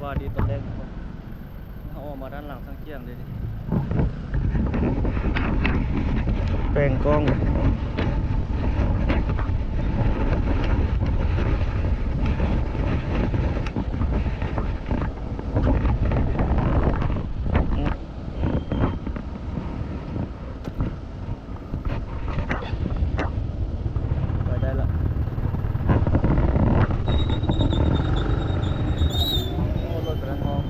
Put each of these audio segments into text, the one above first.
ວ່າດີຕອນແລງ ເຮົາອອກມາດ້ານຫຼັງຊ່າງຈຽງເດ້ ແປງກ້ອງ ໄປໄດ້ລະ ໂອ້ ລົດກຳລັງອອກ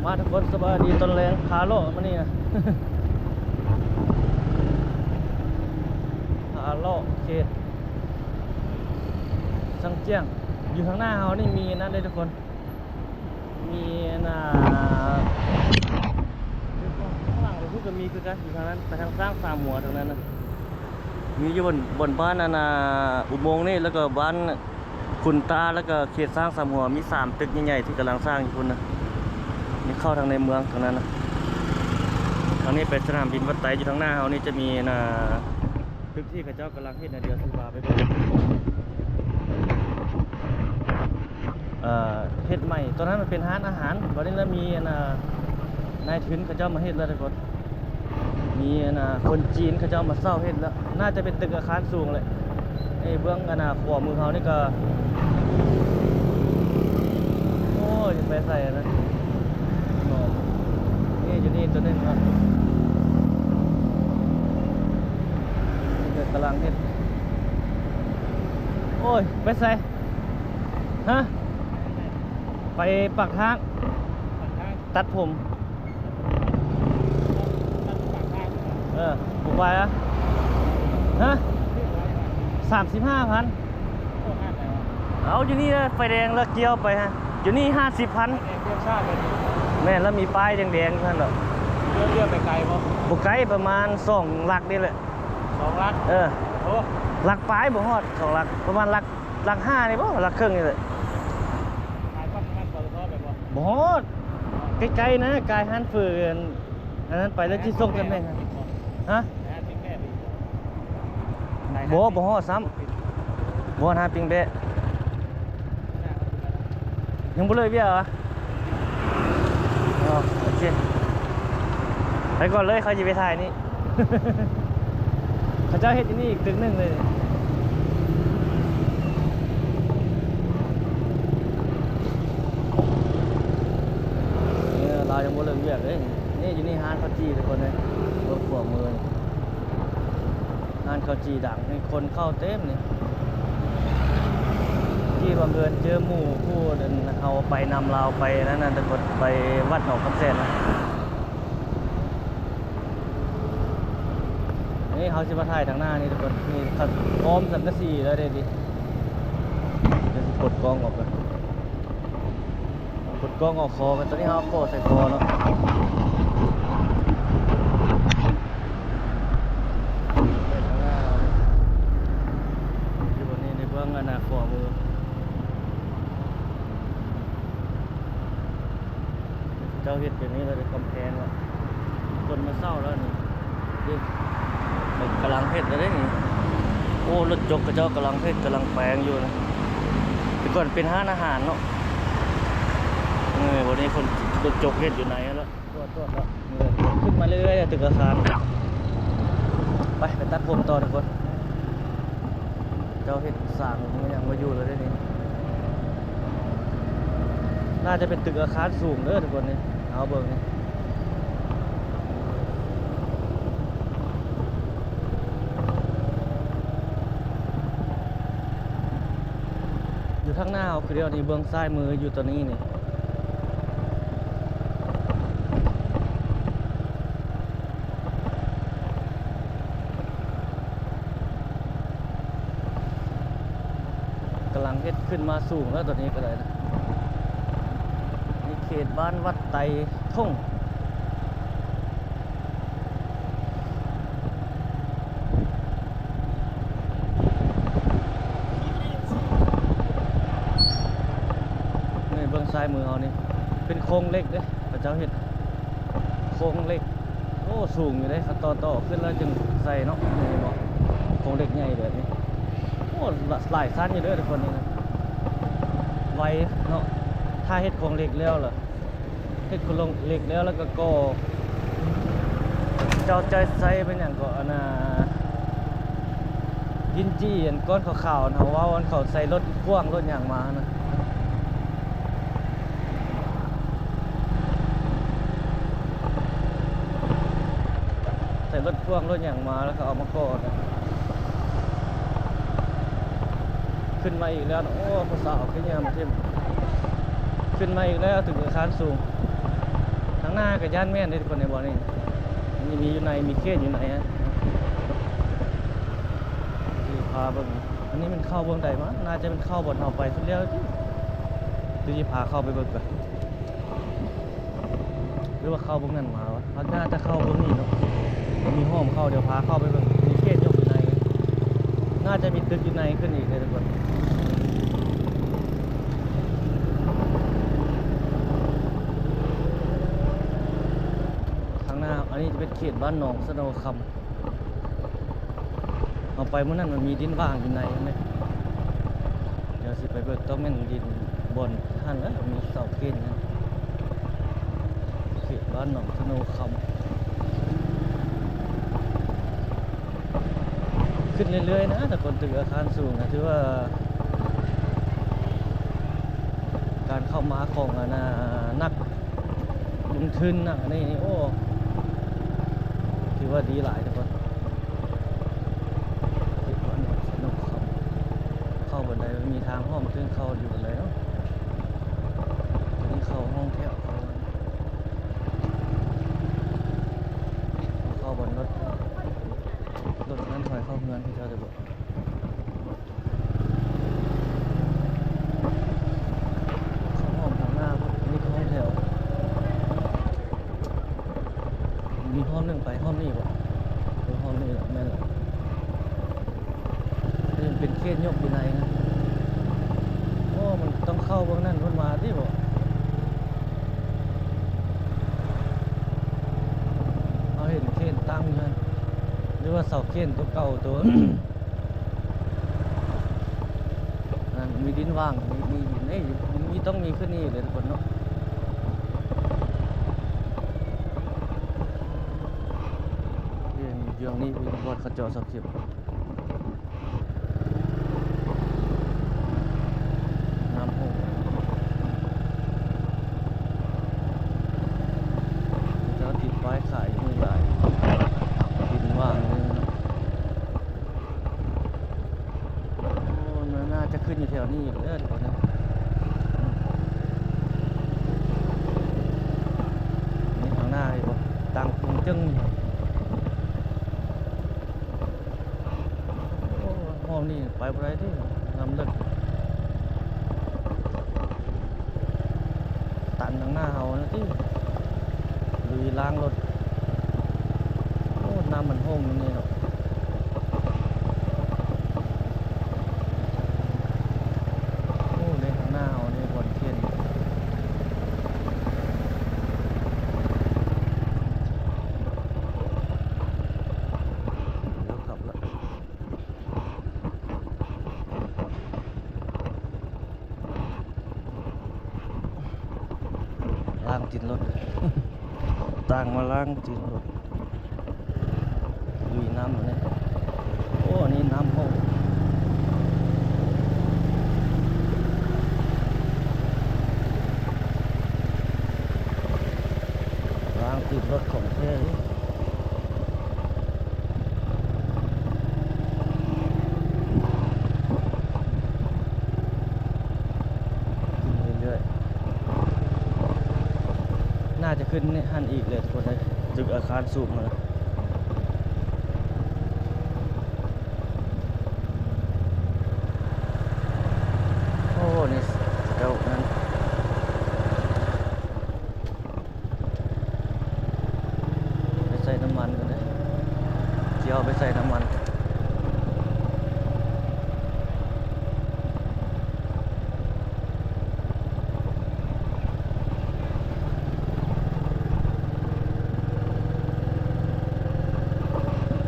ມາທຸກຄົນ ສະບາຍດີຕອນແລງ ພາເລາະມານີ້ນະ ພາເລາະເຂດຊ່າງຈຽງ ຢູ່ທາງໜ້າເຮົານີ້ມີອັນນັ້ນເດ້ທຸກຄົນ. ມີອັນນ່າ ຂ້າງຫຼັງເຮົາກໍມີຄືກັນ ຢູ່ທາງນັ້ນ ໄປທາງຊ້າງສາມຫົວທາງນັ້ນນະ ມີຢູ່ບ່ອນ ບ່ອນບ້ານອັນນ່າ ອຸໂມງນີ້ ແລ້ວກໍບ້ານຂຸນຕາ ແລ້ວກໍເຂດຊ້າງສາມຫົວ ມີສາມຕຶກໃຫຍ່ໆ ທີ່ກຳລັງສ້າງຢູ່ພຸ້ນນະ ນີ້ເຂົ້າທາງໃນເມືອງທາງນັ້ນນະ ທາງນີ້ໄປສະໜາມບິນວັດໄຕ ຢູ່ທາງໜ້າເຮົານີ້ຈະມີອັນນ່າ ຕຶກທີ່ເຂົາເຈົ້າກຳລັງເຮັດນະ ດຽວຊິພາໄປເບິ່ງ ເອີ ເຮັດໃໝ່ ຕອນນັ້ນມັນເປັນຮ້ານອາຫານ ບັດນີ້ລະມີອັນນ່າ ນາຍທຶນເຂົາເຈົ້າມາເຮັດແລ້ວທຸກຄົນ ມີອັນນ່າ ຄົນຈີນເຂົາເຈົ້າມາເຊົ່າເຮັດແລ້ວ ໜ້າຈະເປັນຕຶກອາຄານສູງແຫຼະ ນີ້ເບື້ອງອັນນ່າ ຂວາມືເຮົານີ້ກໍ ໂອ້ຍ ໄປໃສນະ ນີ້ຢູ່ນີ້ຕົວໜຶ່ງເນາະ ນີ້ກໍກຳລັງເຮັດ ໂອ້ຍ ໄປໃສ? ຮະ? ໄປປາກທາງ ປາກທາງ ຕັດຜົມ ຕັດປາກທາງ ເອີ ບໍ່ໄປອະ ຮະ? ສາມສິບຫ້າພັນ ໂອ້ ຮ້ານໃດວະ? ເອົາ ຢູ່ນີ້ນະ ໄຟແດງແລ້ວກ່ຽວໄປຮະ ຢູ່ນີ້ຫ້າສິບພັນ ໄຟແດງກ່ຽວຊ້າເລີຍ ແມ່ນ ແລ້ວມີປ້າຍແດງໆຢູ່ຫັ້ນດອກ ເລື່ອນໄປໄກບໍ່? ບໍ່ໄກ ປະມານສອງຫຼັກນີ້ແຫຼະ ສອງຫຼັກ ເອີ ໂອ້ ຫຼັກປາຍ ບໍ່ຮອດສອງຫຼັກ ປະມານຫຼັກ ຫຼັກຫ້ານີ້ບໍ່ ຫຼັກເຄິ່ງນີ້ແຫຼະ ຂາຍປ້ຳນ້ຳມັນ ປຕທ ແມ່ນບໍ່? ບໍ່ຮອດ ໃກ້ໆນະ ກາຍຮ້ານເຝີ ອັນ ອັນນັ້ນໄປແລ້ວຊິສົ່ງຕຳແໜ່ງ ຮະ? ບໍ່ ບໍ່ຮອດຊ້ຳ ບໍ່ຮອດຫາປິງແບະ ຍັງບໍ່ເລີກວຽກຫວາ? ອໍ ໂອເຄ ໄປກ່ອນເລີຍ ຂ້ອຍຊິໄປຖ່າຍນີ້ ເຂົາເຈົ້າເຮັດຢູ່ນີ້ອີກຕຶກໜຶ່ງເລີຍ ເອີ ລາວຍັງບໍ່ເລີກວຽກເດ້ ນີ້ຢູ່ນີ້ຮ້ານເຂົ້າຈີ່ທຸກຄົນເອີຍ ເບິ່ງຂວາມື ຮ້ານເຂົ້າຈີ່ດັງນີ້ ຄົນເຂົ້າເຕັມນີ້ ທີ່ບັງເອີນເຈີໝູ່ຜູ້ນັ້ນ ເຮົາໄປນຳລາວໄປນັ້ນນະ ແຕ່ກ່ອນໄປວັດໜອງຄຳແສນນະ ນີ້ເຮົາຊິມາຖ່າຍທາງໜ້ານີ້ທຸກຄົນ ນີ້ອ້ອມສັງກະສີແລ້ວເດ້ນີ້ ດຽວຊິປົດກ້ອງອອກກ່ອນ. ກົດກ້ອງເອົາຄໍກັນ ຕອນນີ້ເຮົາເອົາຄໍໃສ່ຄໍເນາະ ຢູ່ບ່ອນນີ້ ໃນເບື້ອງອັນໜ້າຂວາມື ເຈົ້າເຮັດແບບນີ້ແລ້ວເດ້ ກຳແພງລະ ຄົນມາເຊົ່າແລ້ວນີ້ ນີ້ ກຳລັງເຮັດແລ້ວເດ້ນີ້ ໂອ້ ລົດຈົກເຂົາເຈົ້າກຳລັງເຮັດ ກຳລັງແປງຢູ່ນະ ແຕ່ກ່ອນເປັນຮ້ານອາຫານເນາະ ເອີ ບັດນີ້ຄົນລົດຈົກເຮັດຢູ່ໃນຫັ້ນລະ ຕວດ ຕວດລະ ຂຶ້ນມາເລື້ອຍໆ ຕຶກອາຄານ ໄປ ໄປຕັດຜົມຕໍ່ທຸກຄົນ ເຈົ້າເຮັດສາງຫຍັງມາຢູ່ແລ້ວເດ້ນີ້ ໜ້າຈະເປັນຕຶກອາຄານສູງເດີທຸກຄົນນີ້ ເຮົາເບິ່ງນີ້ ຢູ່ທາງໜ້າເຮົາຄືດຽວນີ້ ເບື້ອງຊ້າຍມືຢູ່ຕອນນີ້ນີ້ ກຳລັງເຮັດຂຶ້ນມາສູງແລ້ວ ຕອນນີ້ກໍໄດ້ນະ ໃນເຂດບ້ານວັດໄຕທົ່ງ ນີ້ເບິ່ງຊ້າຍມືເຮົານີ້ ເປັນໂຄງເຫຼັກເດ້ ເຂົາເຈົ້າເຮັດໂຄງເຫຼັກ ໂອ້ ສູງຢູ່ເດ້ ເຂົາຕໍ່ໆຂຶ້ນແລ້ວຈຶ່ງໃສ່ເນາະ ເຫັນບໍ່ ໂຄງເຫຼັກໃຫຍ່ແບບນີ້ ໂອ້ ຫຼາຍຊັ້ນຢູ່ເດີທຸກຄົນນີ້ນະ ໄວເນາະ ໄທ ຖ້າເຮັດຂອງເຫຼັກແລ້ວລະ ເຮັດຂອງເຫຼັກແລ້ວ ແລ້ວກໍກໍ່ ເຈົ້າໃຈໃສ່ເປັນຫຍັງກໍ ອັນນ່າ ດິນຈີ່ ອັນກ້ອນຂາວໆ ເຮົາເວົ້າ ອັນເຂົາໃສ່ລົດພ່ວງລົດຫຍັງມານະ ໃສ່ລົດພ່ວງລົດຫຍັງມາ ແລ້ວກໍເອົາມາກໍ່ນະ. ຂຶ້ນມາອີກແລ້ວນະ ໂອ້ ຜູ້ສາວຄືຫຍັງມາຖິ້ມ ຂຶ້ນມາອີກແລ້ວ ຕຶກອາຄານສູງ. ທາງໜ້າກໍຢ້ານແມ່ນເດ້ທຸກຄົນ ໃນບ່ອນນີ້ ມີ ມີຢູ່ໃນ ມີເຂດຢູ່ໃນ ຊິພາເບິ່ງ. ອັນນີ້ແມ່ນເຂົ້າເບື້ອງໃດມາ? ໜ້າຈະແມ່ນເຂົ້າບ່ອນເຮົາໄປສຸດແລ້ວຕິ ຄືຊິພາເຂົ້າໄປເບິ່ງກ່ອນ. ຫຼືວ່າເຂົ້າເບື້ອງນັ້ນມາວະ? ເຮົາໜ້າຈະເຂົ້າເບື້ອງນີ້ເນາະ ມີຫ້ອງເຂົ້າ ດຽວພາເຂົ້າໄປເບິ່ງ ມີເຂດຍົກຢູ່ໃນ ໜ້າຈະມີຕຶກຢູ່ໃນຂຶ້ນອີກເດ້ທຸກຄົນ. ທາງໜ້າ ອັນນີ້ຈະເປັນເຂດບ້ານໜອງສະໂນຄຳ. ເຮົາໄປມື້ນັ້ນມັນມີດິນຫວ່າງຢູ່ໃນຫັ້ນເດ້ ດຽວຊິໄປເບິ່ງ ຕ້ອງແມ່ນດິນບ່ອນຫັ້ນແຫຼະ ມີເສົາເກນຫັ້ນ ເຂດບ້ານໜອງສະໂນຄຳ. ຂຶ້ນເລື້ອຍໆນະ ແຕ່ຄົນຕຶກອາຄານສູງນະ ຖືວ່າການເຂົ້າມາຂອງ ອັນນ່າ ນັກ ລົງທຶນນະ ອັນນີ້ນີ້ ໂອ້ ຖືວ່າດີຫຼາຍທຸກຄົນ. ເຂດບ້ານໜອງສະໂນຄຳ ເຂົ້າບ່ອນໃດ ມັນມີທາງຫ້ອມເທິງເຂົ້າຢູ່ບ່ອນໃດເນາະ. ອັນນີ້ເຂົ້າຫ້ອງແຖວ ເຂົ້າ ເຂົ້າບ່ອນລົດ ລົດນັ້ນຖອຍເຂົ້າເຮືອນເຂົາເຈົ້າໄດ້ບໍ່? ເຂົ້າຫ້ອມທາງໜ້າພຸ້ນ ມີຫ້ອມແຖວ ມີຫ້ອມໜຶ່ງໄປຫ້ອມນີ້ບໍ່? ເອີ ຫ້ອມນີ້ແຫຼະ ແມ່ນແຫຼະ. ນີ້ມັນເປັນເຂດຍົກຢູ່ໃນນະ. ໂອ້ ມັນຕ້ອງເຂົ້າເບື້ອງນັ້ນພຸ້ນມາຕິບໍ່? ເຮົາເຫັນເຂນຕັ້ງຢູ່ຫັ້ນ ຫຼືວ່າເສົາເຂນຕົວເກົ່າຕົວ ອັນນັ້ນມີດິນຫວ່າງ ມີ ມີດິນເດ້ ມີ ຕ້ອງມີຂຶ້ນນີ້ເລີຍທຸກຄົນເນາະ. ເອີ ຢູ່ທາງນີ້ເປັນບ່ອນເຂົາເຈາະເສົາເຂັມ ນ້ຳຫົງ ເຂົາເຈົ້າຕິດປ້າຍຂາຍຢູ່ຫຼາຍ ດິນຫວ່າງເລີຍເນາະ. ໂອ້ ໜ້າຈະຂຶ້ນຢູ່ແຖວນີ້ອີກເດີທຸກຄົນເດີ. ນີ້ທາງໜ້າເຫັນບໍ່ ຕັ້ງປຸງຈຶ່ງ. ໂອ້ ຫ້ອງນີ້ໄປບໍ່ໄດ້ຕິ ນ້ຳເລິກ ຕັນທາງໜ້າເຮົານັ້ນຕິ ລຸຍລ້າງລົດ. ໂອ້ ນ້ຳມັນຫົງຢູ່ນີ້ເນາະ. ໂອ້ ໃນທາງໜ້າເຮົານີ້ບ່ອນເຂນ ແລ້ວກັບລະ ລ້າງຕີນລົດ ຕ່າງມາລ້າງຕີນລົດ ລຸຍນ້ຳແລ້ວນີ້. ໂອ້ ອັນນີ້ນ້ຳຫົງ ລ້າງຕີນລົດຂອງແທ້ເດ້. ຂຶ້ນເລື້ອຍໆ ໜ້າຈະຂຶ້ນໃນຫັ້ນອີກແຫຼະທຸກຄົນເອີຍ ຕຶກອາຄານສູງຫັ້ນນະ. ໂອ້ ນີ້ເຈົ້ານັ້ນ ໄປໃສ່ນ້ຳມັນກ່ອນເດີ ຊິເອົາໄປໃສ່ນ້ຳມັນ.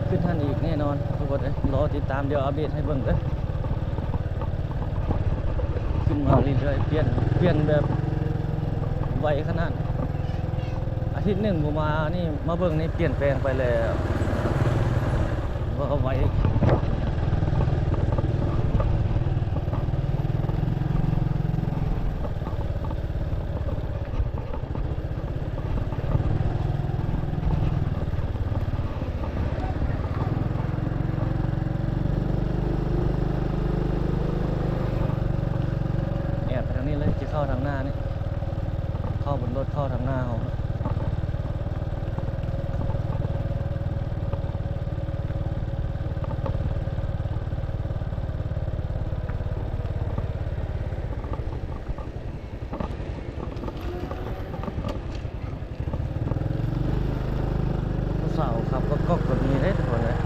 ຂຶ້ນຫັ້ນອີກແນ່ນອນທຸກຄົນເອີຍ ລໍຕິດຕາມ ດຽວອັບເດດໃຫ້ເບິ່ງເດີ. ຂຶ້ນມາເລື້ອຍໆ ປ່ຽນ ປ່ຽນແບບ ໄວຂະໜາດ ອາທິດໜຶ່ງບໍ່ມານີ້ ມາເບິ່ງນີ້ປ່ຽນແປງໄປແລ້ວ ວ່າໄວ. ແອບໄປທາງນີ້ເລີຍ ຊິເຂົ້າທາງໜ້ານີ້ ເຂົ້າບົນລົດ ເຂົ້າທາງໜ້າເຮົາ. ຜູ້ສາວຂັບກໍກອກກໍມີເດ້ທຸກຄົນເອີຍ.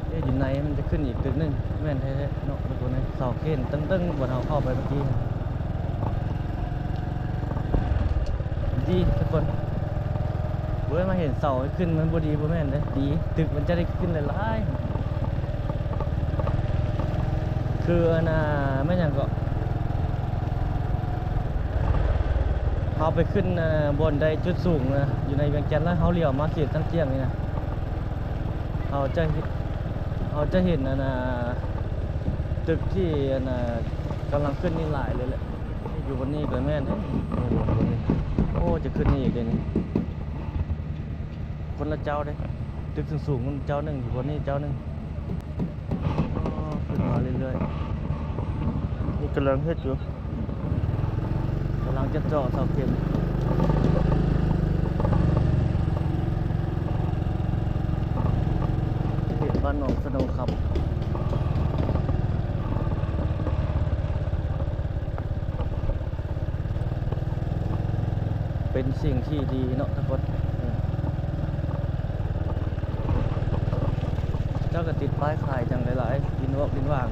ເອີ ຢູ່ໃນມັນຈະຂຶ້ນອີກຕຶກໜຶ່ງ ແມ່ນແທ້ໆເນາະທຸກຄົນເອີຍ. ເສົາເຂນຕັ້ງໆ ບ່ອນເຮົາເຂົ້າໄປເມື່ອກີ້ ດີທຸກຄົນ ບໍ່ໄດ້ມາເຫັນເສົາຂຶ້ນ ມັນບໍ່ດີ ບໍ່ແມ່ນເດ້ ດີ ຕຶກມັນຈະໄດ້ຂຶ້ນຫຼາຍໆ. ຄືອັນນ່າ ແມ່ນຫຍັງເກາະ ເຮົາໄປຂຶ້ນ ອ່າ ບ່ອນໃດຈຸດສູງນະ ຢູ່ໃນວຽງຈັນ ແລ້ວເຮົາຫຼຽວມາເຂດຕັນຈຽງນີ້ນະ ເຮົາຈະເຫັນ ເຮົາຈະເຫັນອັນນ່າ ຕຶກທີ່ອັນນ່າ ກຳລັງຂຶ້ນນີ້ຫຼາຍເລີຍແຫຼະ. ຢູ່ບ່ອນນີ້ກໍແມ່ນເດ້ ນີ້ບ່ອນນີ້ ໂອ້ ຈະຂຶ້ນນີ້ອີກເດ້ນີ້ ຄົນລະເຈົ້າເດ້ ຕຶກສູງໆ ເຈົ້າໜຶ່ງ ຢູ່ບ່ອນນີ້ເຈົ້າໜຶ່ງ. ອໍ ຂຶ້ນມາເລື້ອຍໆ ນີ້ກຳລັງເຮັດຢູ່ ກຳລັງຈະເຈາະເສົາເຂັມ ເຂດບ້ານໜອງສະໂນຄຳ. ເປັນສິ່ງທີ່ດີເນາະທຸກຄົນ ເຈົ້າກໍຕິດປ້າຍຂາຍຈັ່ງຫຼາຍໆ ວິນວອກວິນຫວ່າງ.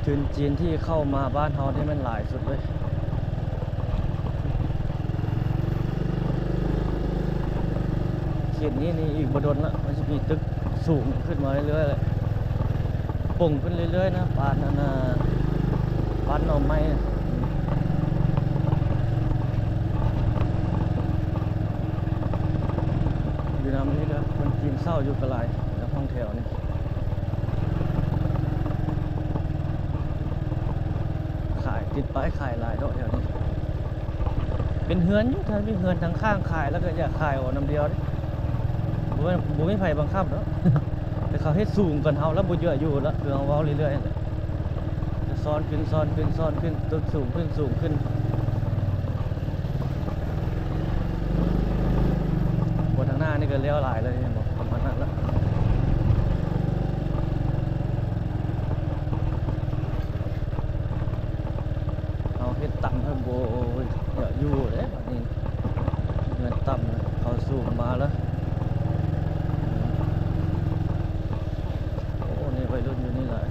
ທຶນຈີນທີ່ເຂົ້າມາບ້ານເຮົານີ້ແມ່ນຫຼາຍສຸດເລີຍ. ເຂດນີ້ນີ້ອີກບໍ່ດົນລະ ມັນຊິມີຕຶກສູງຂຶ້ນມາເລື້ອຍໆ ແຫຼະ ປົງຂຶ້ນເລື້ອຍໆນະ ປານອັນນ່າ ປານໜໍ່ໄມ້ນະ. ຢູ່ນຳນີ້ກໍຄົນຈີນເຊົ່າຢູ່ກໍຫຼາຍ ໃນຫ້ອງແຖວນີ້ ຂາຍ ຕິດປ້າຍຂາຍຫຼາຍເນາະແຖວນີ້. ເປັນເຮືອນຢູ່ ຖ້າມີເຮືອນທາງຂ້າງຂາຍ ແລ້ວກໍຢາກຂາຍເອົານຳດຽວເດ້ ບໍ່ແມ່ນ ບໍ່ມີໃຜບັງຄັບດອກ ແຕ່ເຂົາເຮັດສູງກວ່າເຮົາ ແລ້ວບໍ່ເຍືອຢູ່ລະ ຄືເຮົາເວົ້າເລື້ອຍໆ ແຫຼະ ຈະຊ້ອນຂຶ້ນ ຊ້ອນຂຶ້ນ ຊ້ອນຂຶ້ນ ຕຶກສູງຂຶ້ນ ສູງຂຶ້ນ. ບໍ່ ທາງໜ້ານີ້ກໍແລ້ວຫຼາຍແລ້ວ ເຫັນບໍ່ ປະມານນັ້ນລະ. ເຮົາເຮັດຕຳໃຫ້ບໍ່ເຍາະຢູ່ເດ້ ບາດນີ້ເຮືອນຕ່ຳນະ ເຂົາສູງມາແລ້ວ. ໂອ້ ນີ້ໄວລຸ້ນຢູ່ນີ້ຫຼາຍ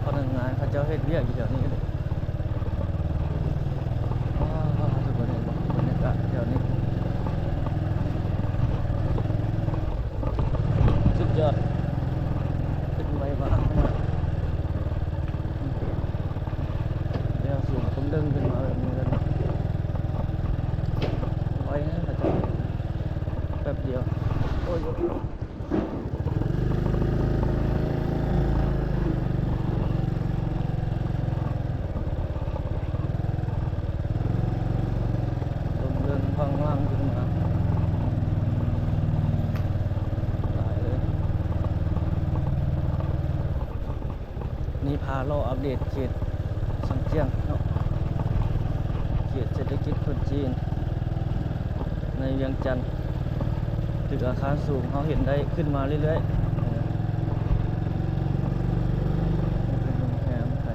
ພະນັກງານເຂົາເຈົ້າເຮັດວຽກຢູ່ແຖວນີ້ເດ້. ວ້າວ ທຸກຄົນເຫັນບໍ່ ບັນຍາກາດແຖວນີ້ ສຸດຍອດ ຂຶ້ນໄວມາກ ແນວສູງຕ້ອງດຶງຂຶ້ນມາແບບນີ້ເລີຍ ໄວນະ ເຂົາເຈົ້າ ແປັບດຽວ ໂອ້ຍ. ລົມເລື່ອງພັງລັງຂຶ້ນມາຫຼາຍເລີຍ. ນີ້ພາເລາະອັບເດດເຂດຊາງຈຽງເນາະ ເຂດເສດຖະກິດຄົນຈີນໃນວຽງຈັນ. ຕຶກອາຄານສູງເຮົາເຫັນໄດ້ຂຶ້ນມາເລື້ອຍໆ ເປັນໂຮງແຮມໄປ.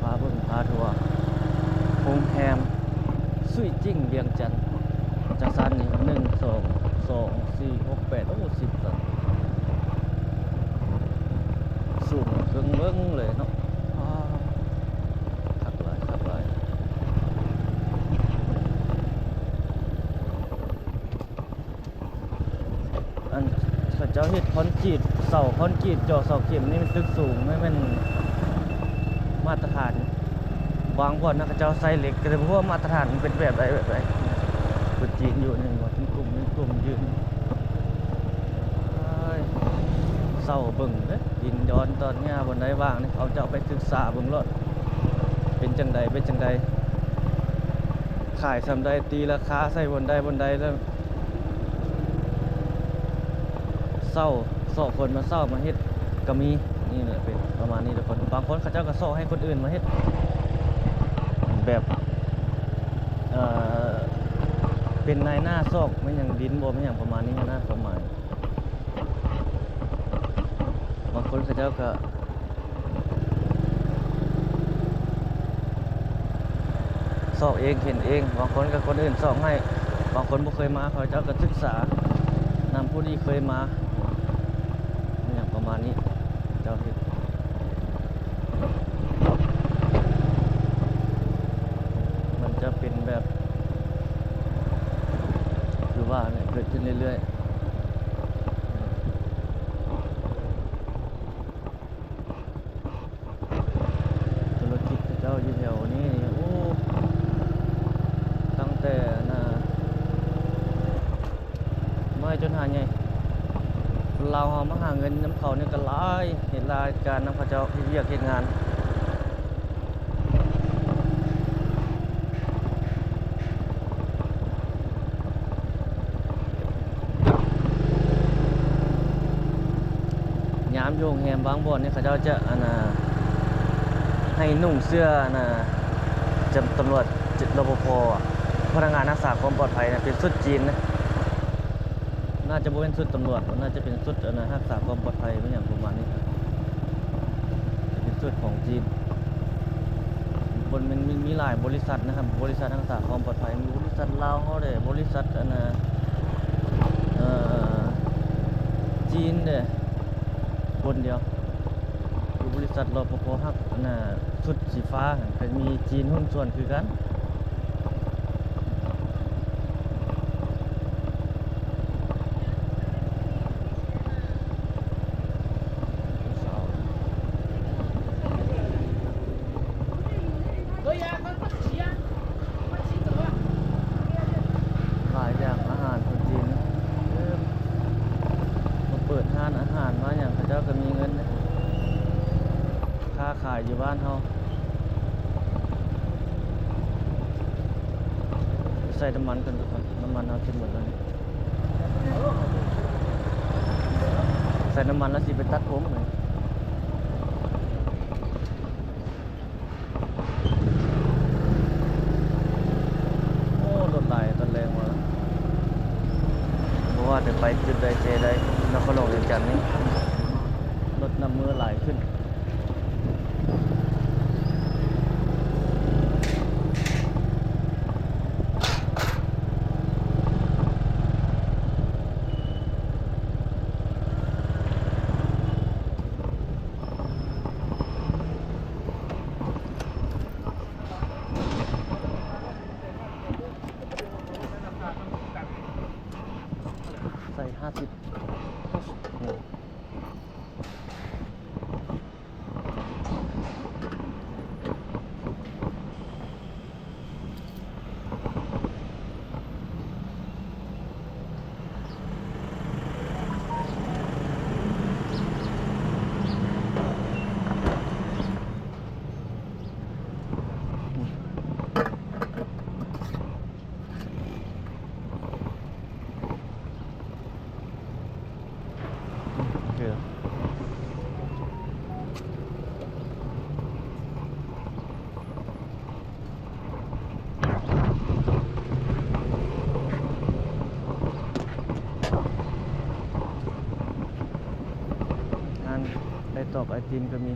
ພາເບິ່ງພາທົວ ຕຸ້ຍຈິ້ງ ວຽງຈັນ ຈາກຊັ້ນນີ້ ໜຶ່ງ ສອງ ສອງ ສີ່ ຫົກ ແປດ ໂອ້ ສິບຊັ້ນ ສູງເຄິ່ງເບິ່ງເລີຍເນາະ. ອ້າ ຄັກຫຼາຍ ຄັກຫຼາຍ. ອັນເຂົາເຈົ້າເຮັດຄອນກຣີດ ເສົາຄອນກຣີດ ເຈາະເສົາເຂັມນີ້ແມ່ນຕຶກສູງ ແມ່ນ ແມ່ນມາດຕະຖານ. ບາງບ່ອນນະ ເຂົາເຈົ້າໃຊ້ເຫຼັກ ແຕ່ບໍ່ຮູ້ວ່າມາດຕະຖານມັນເປັນແບບໃດ ແບບໃດ. ຄົນຈີນຢູ່ນີ້ ເປັນກຸ່ມ ເປັນກຸ່ມຢືນ. ເອີຍ ເຊົາເບິ່ງເດ້ ດິນດອນຕອນຫຍ້າບ່ອນໃດວ່າງນີ້ ເຂົາເຈົ້າໄປສຶກສາເບິ່ງໂລດ ເປັນຈັ່ງໃດ ເປັນຈັ່ງໃດ ຂາຍສ່ຳໃດ ຕີລາຄາໃສ່ບ່ອນໃດ ບ່ອນໃດ ແລ້ວ ເຊົ່າ ຊອກຄົນມາເຊົ່າມາເຮັດກໍມີ. ນີ້ແຫຼະ ເປັນປະມານນີ້ທຸກຄົນ. ບາງຄົນເຂົາເຈົ້າກໍຊອກໃຫ້ຄົນອື່ນມາເຮັດ ແບບ ເອີ ເປັນນາຍໜ້າຊອກແມ່ນຫຍັງ ດິນບໍ່ແມ່ນຫຍັງ ປະມານນີ້ນະ ຄວາມໝາຍ. ບາງຄົນເຂົາເຈົ້າກໍ ຊອກເອງເຫັນເອງ ບາງຄົນກໍຄົນອື່ນຊອກໃຫ້ ບາງຄົນບໍ່ເຄີຍມາ ເຂົາເຈົ້າກໍສຶກສານຳຜູ້ທີ່ເຄີຍມາ ອີ່ຫຍັງປະມານນີ້ ເຈົ້າເຮັດ ມັນຈະເປັນແບບ ຄືວ່າແຫຼະ ເກີດຂຶ້ນເລື້ອຍໆ. ທຸລະກິດເຂົາເຈົ້າຢູ່ແຖວນີ້ນີ້ ໂອ້ ຕັ້ງແຕ່ອັນນ່າ ນ້ອຍຈົນຫາໃຫຍ່ ຄົນລາວເຮົາມາຫາເງິນນຳເຂົານີ້ກໍຫຼາຍ ເຮັດລາຍການນຳເຂົາເຈົ້າ ເຮັດວຽກເຮັດງານ. ຍາມຢູ່ໂຮງແຮມບາງບ່ອນນີ້ ເຂົາເຈົ້າຈະ ອັນນ່າ ໃຫ້ນຸ່ງເສື້ອ ອັນນ່າ ຈຳ ຕຳຫຼວດ ລປພ ພະນັກງານຮັກສາຄວາມປອດໄພນະ ເປັນຊຸດຈີນນະ. ໜ້າຈະບໍ່ແມ່ນຊຸດຕຳຫຼວດ ໜ້າຈະເປັນຊຸດ ອັນນ່າ ຮັກສາຄວາມປອດໄພ ແມ່ນຫຍັງປະມານນີ້ ເປັນຊຸດຂອງຈີນ. ບໍ່ແມ່ນ ມີ ມີຫຼາຍບໍລິສັດນະຄັບ ບໍລິສັດຮັກສາຄວາມປອດໄພ ມີບໍລິສັດລາວເຮົາເດ້ ບໍລິສັດ ອັນນ່າ ເອີ ຈີນເດ້ ຄົນດຽວ ຢູ່ບໍລິສັດ ລປພ ຮັກ ອັນນ່າ ຊຸດສີຟ້າຫັ້ນ ກໍມີຈີນຫຸ້ນສ່ວນຄືກັນ. ຫຼາຍຢ່າງອາຫານຄົນຈີນ ເອີ ມາເປີດຮ້ານອາຫານມາຫຍັງ ເຂົາເຈົ້າກໍມີເງິນນະ ຄ້າຂາຍຢູ່ບ້ານເຮົາ. ໃສ່ນ້ຳມັນກ່ອນທຸກຄົນ ນ້ຳມັນເຮົາຈະໝົດແລ້ວນີ້ ໃສ່ນ້ຳມັນແລ້ວຊິໄປຕັດຜົມ. ໂອ້ ລົດຫຼາຍຕອນແລງວ່າ ບໍ່ວ່າແຕ່ໄປຈຸດໃດເຈໃດ ນະຄອນຫຼວງວຽງຈັນນີ້ ລົດນຳເມືອຫຼາຍຂຶ້ນ. ໃສ່ຫ້າສິບ ໂອເຄ ຮ້ານໄສ້ຕອກໄອຕິມກໍມີ.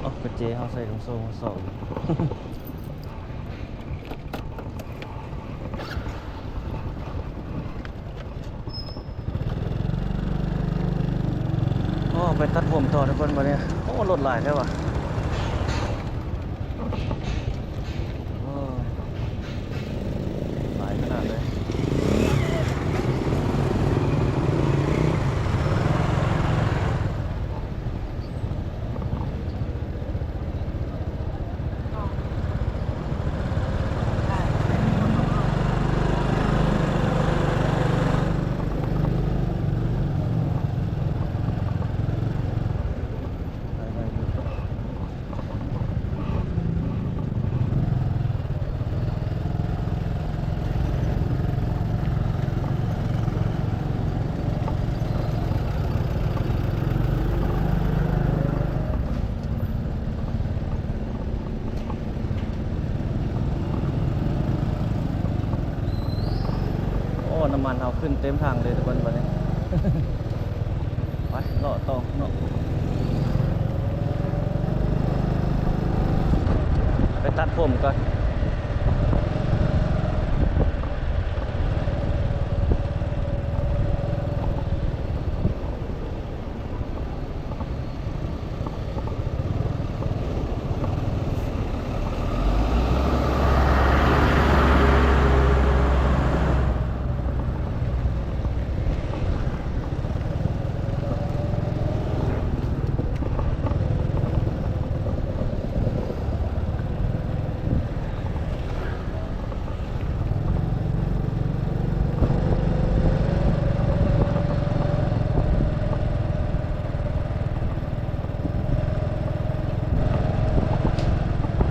ເອົາກະເຈເຮົາໃສ່ຖົງໂສ້ມາສອງ. ໄປຕັດຜົມຕໍ່ທຸກຄົນບັດນີ້. ໂອ້ ລົດຫຼາຍແທ້ວ່າ. ໂອ້ ຫຼາຍຂະໜາດເລີຍ. ໂອ້ ນ້ຳມັນເຮົາຂຶ້ນເຕັມຖັງເລີຍທຸກຄົນບັດນີ້. ໄປເລາະຕໍ່ເນາະ ໄປຕັດຜົມກ່ອນ.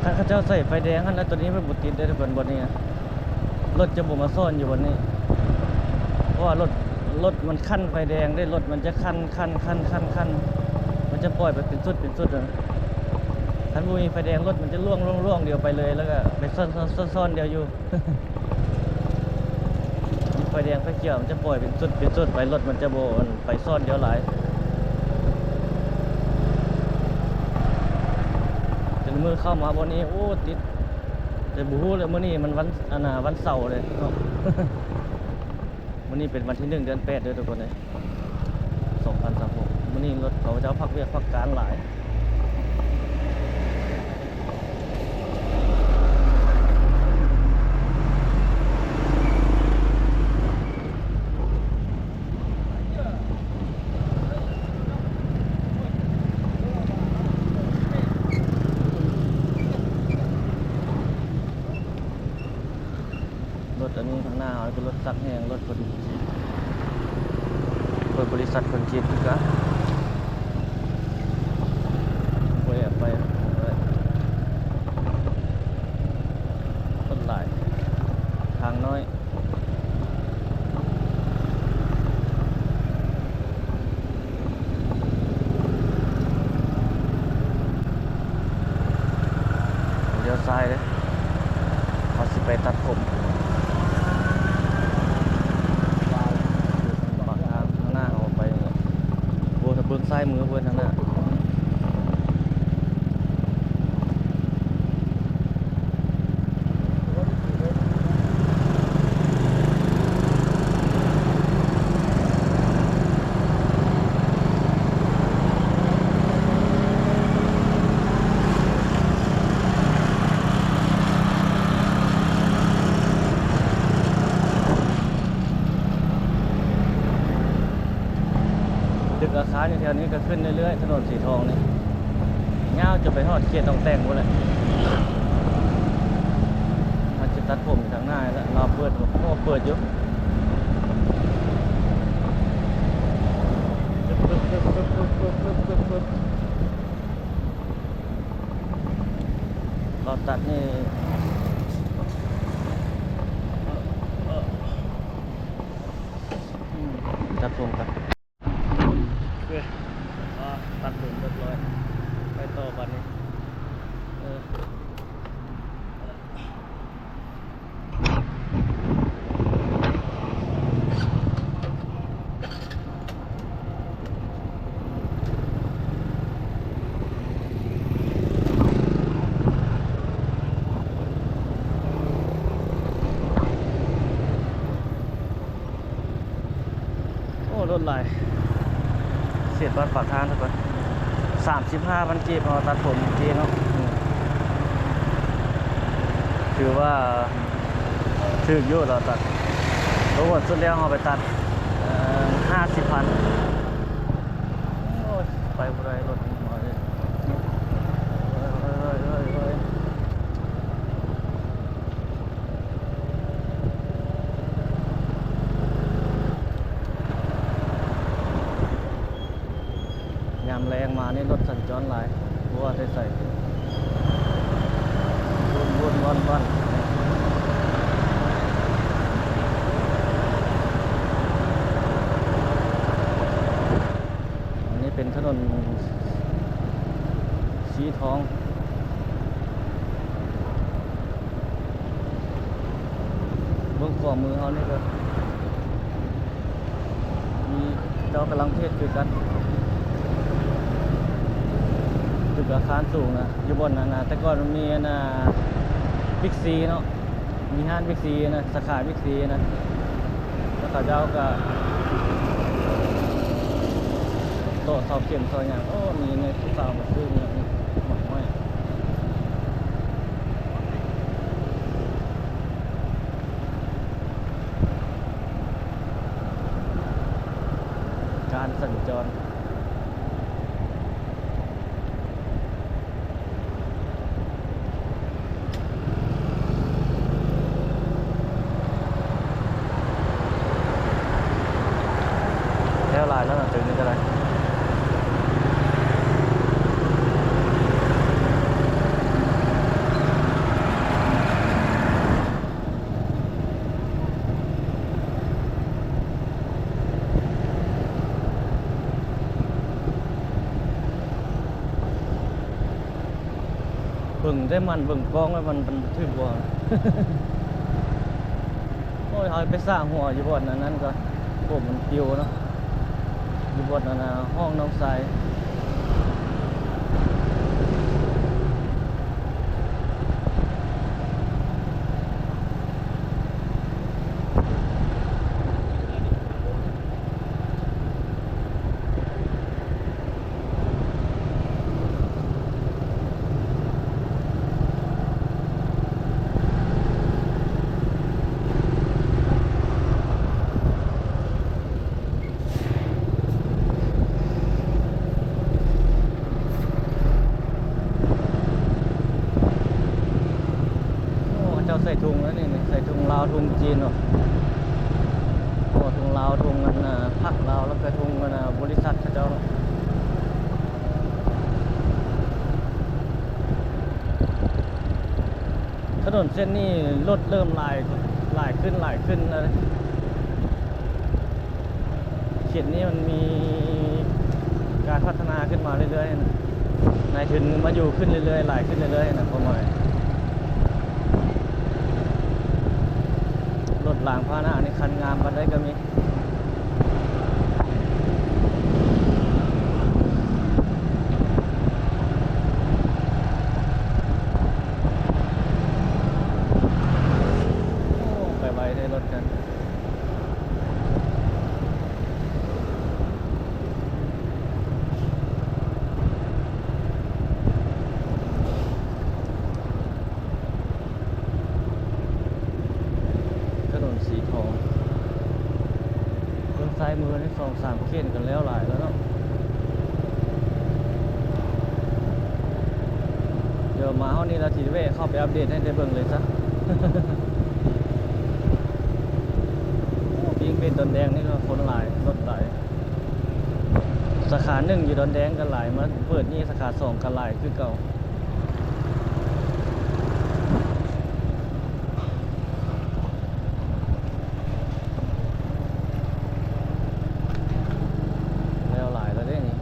ຄັນເຂົາເຈົ້າໃສ່ໄຟແດງຫັ້ນນະ ໂຕນີ້ມັນບໍ່ຕິດເດ້ທຸກຄົນ ບ່ອນນີ້ນະ ລົດຈະບໍ່ມາຊ້ອນຢູ່ບ່ອນນີ້ ເພາະວ່າລົດ ລົດມັນຄັນໄຟແດງເດ້ ລົດມັນຈະຄັນ ຄັນ ຄັນ ຄັນ ຄັນ ມັນຈະປ່ອຍໄປເປັນຊຸດ ເປັນຊຸດນະ. ຄັນບໍ່ມີໄຟແດງ ລົດມັນຈະລ່ວງ ລ່ວງ ລ່ວງດຽວໄປເລີຍ ແລ້ວກໍໄປຊ້ອນ ຊ້ອນ ຊ້ອນດຽວຢູ່. ໄຟແດງໄຟຂຽວມັນຈະປ່ອຍເປັນຊຸດເປັນຊຸດໄປ ລົດມັນຈະບໍ່ ອັນ ໄປຊ້ອນດຽວຫຼາຍ. ແຕ່ລະມື້ເຂົ້າມາບ່ອນນີ້ ໂອ້ ຕິດ ແຕ່ບໍ່ຮູ້ແຫຼະ ມື້ນີ້ມັນວັນ ອັນນ່າ ວັນເສົາເດ້ເນາະ. ມື້ນີ້ເປັນວັນທີໜຶ່ງ ເດືອນແປດເດີທຸກຄົນເອີຍ ສອງພັນຊາວຫົກ. ມື້ນີ້ລົດເຂົາເຈົ້າພັກວຽກພັກການຫຼາຍ. ລົດອັນນີ້ຂ້າງໜ້າເຮົາເປັນລົດຕັກແຫ້ງ ລົດເພິ່ນ ເພິ່ນບໍລິສັດເພິ່ນກຣີດຄືກັນ. ບໍ່ແອບໄປ ຄົນຫຼາຍ ທາງນ້ອຍ. ລ້ຽວຊ້າຍເດ້ ເຮົາຊິໄປຕັດຜົມ ປາກທາງຂ້າງໜ້າເຮົາໄປ ໂອ້ ຖ້າເບິ່ງຊ້າຍມືເບິ່ງທາງໜ້າ. ຕຶກອາຄານຢູ່ແຖວນີ້ກໍຂຶ້ນເລື້ອຍໆ ຖະໜົນສີທອງນີ້ ຍາວຈົນໄປຮອດເຂດໜອງແຕງພຸ້ນແຫຼະ. ເຮົາຈະຕັດຜົມທາງໜ້າແລ້ວ ລາວເປີດບໍ່? ໂອ້ ເປີດຢູ່. ລາວຕັດນີ້ ຕັດຜົມກັນ. ໂອເຄ ອ່າ ຕັດຜົມຮຽບຮ້ອຍ ໄປຕໍ່ບາດນີ້ ເອີ ໂອ້ ລົດຫຼາຍ ເຂດບ້ານປາກທາງທຸກຄົນ ສາມສິບຫ້າພັນກີບ ເຮົາຕັດຜົມເມື່ອກີ້ເນາະ. ອືມ ຖືວ່າຖືກຢູ່ ລາວຕັດ. ໂອ້ ສຸດແລ້ວເຮົາໄປຕັດ ເອີ ຫ້າສິບພັນ. ໂອ້ຍ ໄປບໍ່ໄດ້ ລົດມັນນ້ອຍເດ້. ຍາມແລງມານີ້ລົດສັນຈອນຫຼາຍ ບໍ່ວ່າແຕ່ໃສ ວຸ່ນໆ ວອນໆ. ອັນນີ້ເປັນຖະໜົນສີທອງ. ເບື້ອງຂວາມືເຮົານີ້ກໍມີເຂົາເຈົ້າກຳລັງເຮັດຄືກັນ ຕຶກອາຄານສູງນະ ຢູ່ບ່ອນນັ້ນນະ ແຕ່ກ່ອນມັນມີອັນນ່າ ບິກຊີເນາະ ມີຮ້ານບິກຊີນະ ສາຂາບິກຊີນະ ແລ້ວເຂົາເຈົ້າກໍຕໍ່ເສົາເຂັມເສົາຫຍັງ. ໂອ້ ມີແມ່ຜູ້ສາວມາຊື້ຫຍັງໝາກໄມ້. ການສັນຈອນ ແຖວຫຼາຍແລ້ວນະ ຕຶກນີ້ກໍໄດ້. ເບິ່ງແຕ່ມັນ ເບິ່ງກ້ອງແລ້ວມັນ ມັນຖືກບໍ່? ໂອ້ຍ ເຮົາໄປສາຫົວຢູ່ບ່ອນອັນນັ້ນກໍ ຜົມມັນປິວເນາະ ຢູ່ບ່ອນອັນນ່າ ຫ້ອງນ້ອງຊາຍ. ໂອ້ ເຂົາເຈົ້າໃສ່ຖົງແລ້ວນີ້ ໃສ່ຖົງລາວ ຖົງຈີນເນາະ. ໂອ້ ຖົງລາວ ຖົງອັນນ່າ ພັກລາວ ແລ້ວກໍຖົງອັນນ່າ ບໍລິສັດເຂົາເຈົ້າເນາະ. ຖະໜົນເສັ້ນນີ້ລົດເລີ່ມຫຼາຍ ຫຼາຍຂຶ້ນ ຫຼາຍຂຶ້ນແລ້ວ. ເຂດນີ້ມັນມີການພັດທະນາຂຶ້ນມາເລື້ອຍໆນະ ນາຍທຶນມາຢູ່ຂຶ້ນເລື້ອຍໆ ຫຼາຍຂຶ້ນເລື້ອຍໆນະ ພໍ່ນ້ອຍ. ລົດລາງພາຫະນະນີ້ຄັນງາມປານໃດກໍມີ. ໂອ້ ໄປໄວເດ້ລົດກັນ. ຖະໜົນສີທອງ ເບື້ອງຊ້າຍມືນີ້ ສອງສາມເຂດກໍແລ້ວຫຼາຍແລ້ວເນາະ. ດຽວມາຮອດນີ້ລະຊິແວະເຂົ້າໄປອັບເດດໃຫ້ໄດ້ເບິ່ງເລີຍຊະ. ໂອ້ ປີ້ງເປັນດອນແດງນີ້ກໍຄົນຫຼາຍ ລົດຫຼາຍ. ສາຂາໜຶ່ງຢູ່ດອນແດງກໍຫຼາຍ ມາເປີດນີ້ສາຂາສອງກໍຫຼາຍຄືເກົ່າ. ແລ້ວຫຼາຍແລ້ວເດ້ນີ້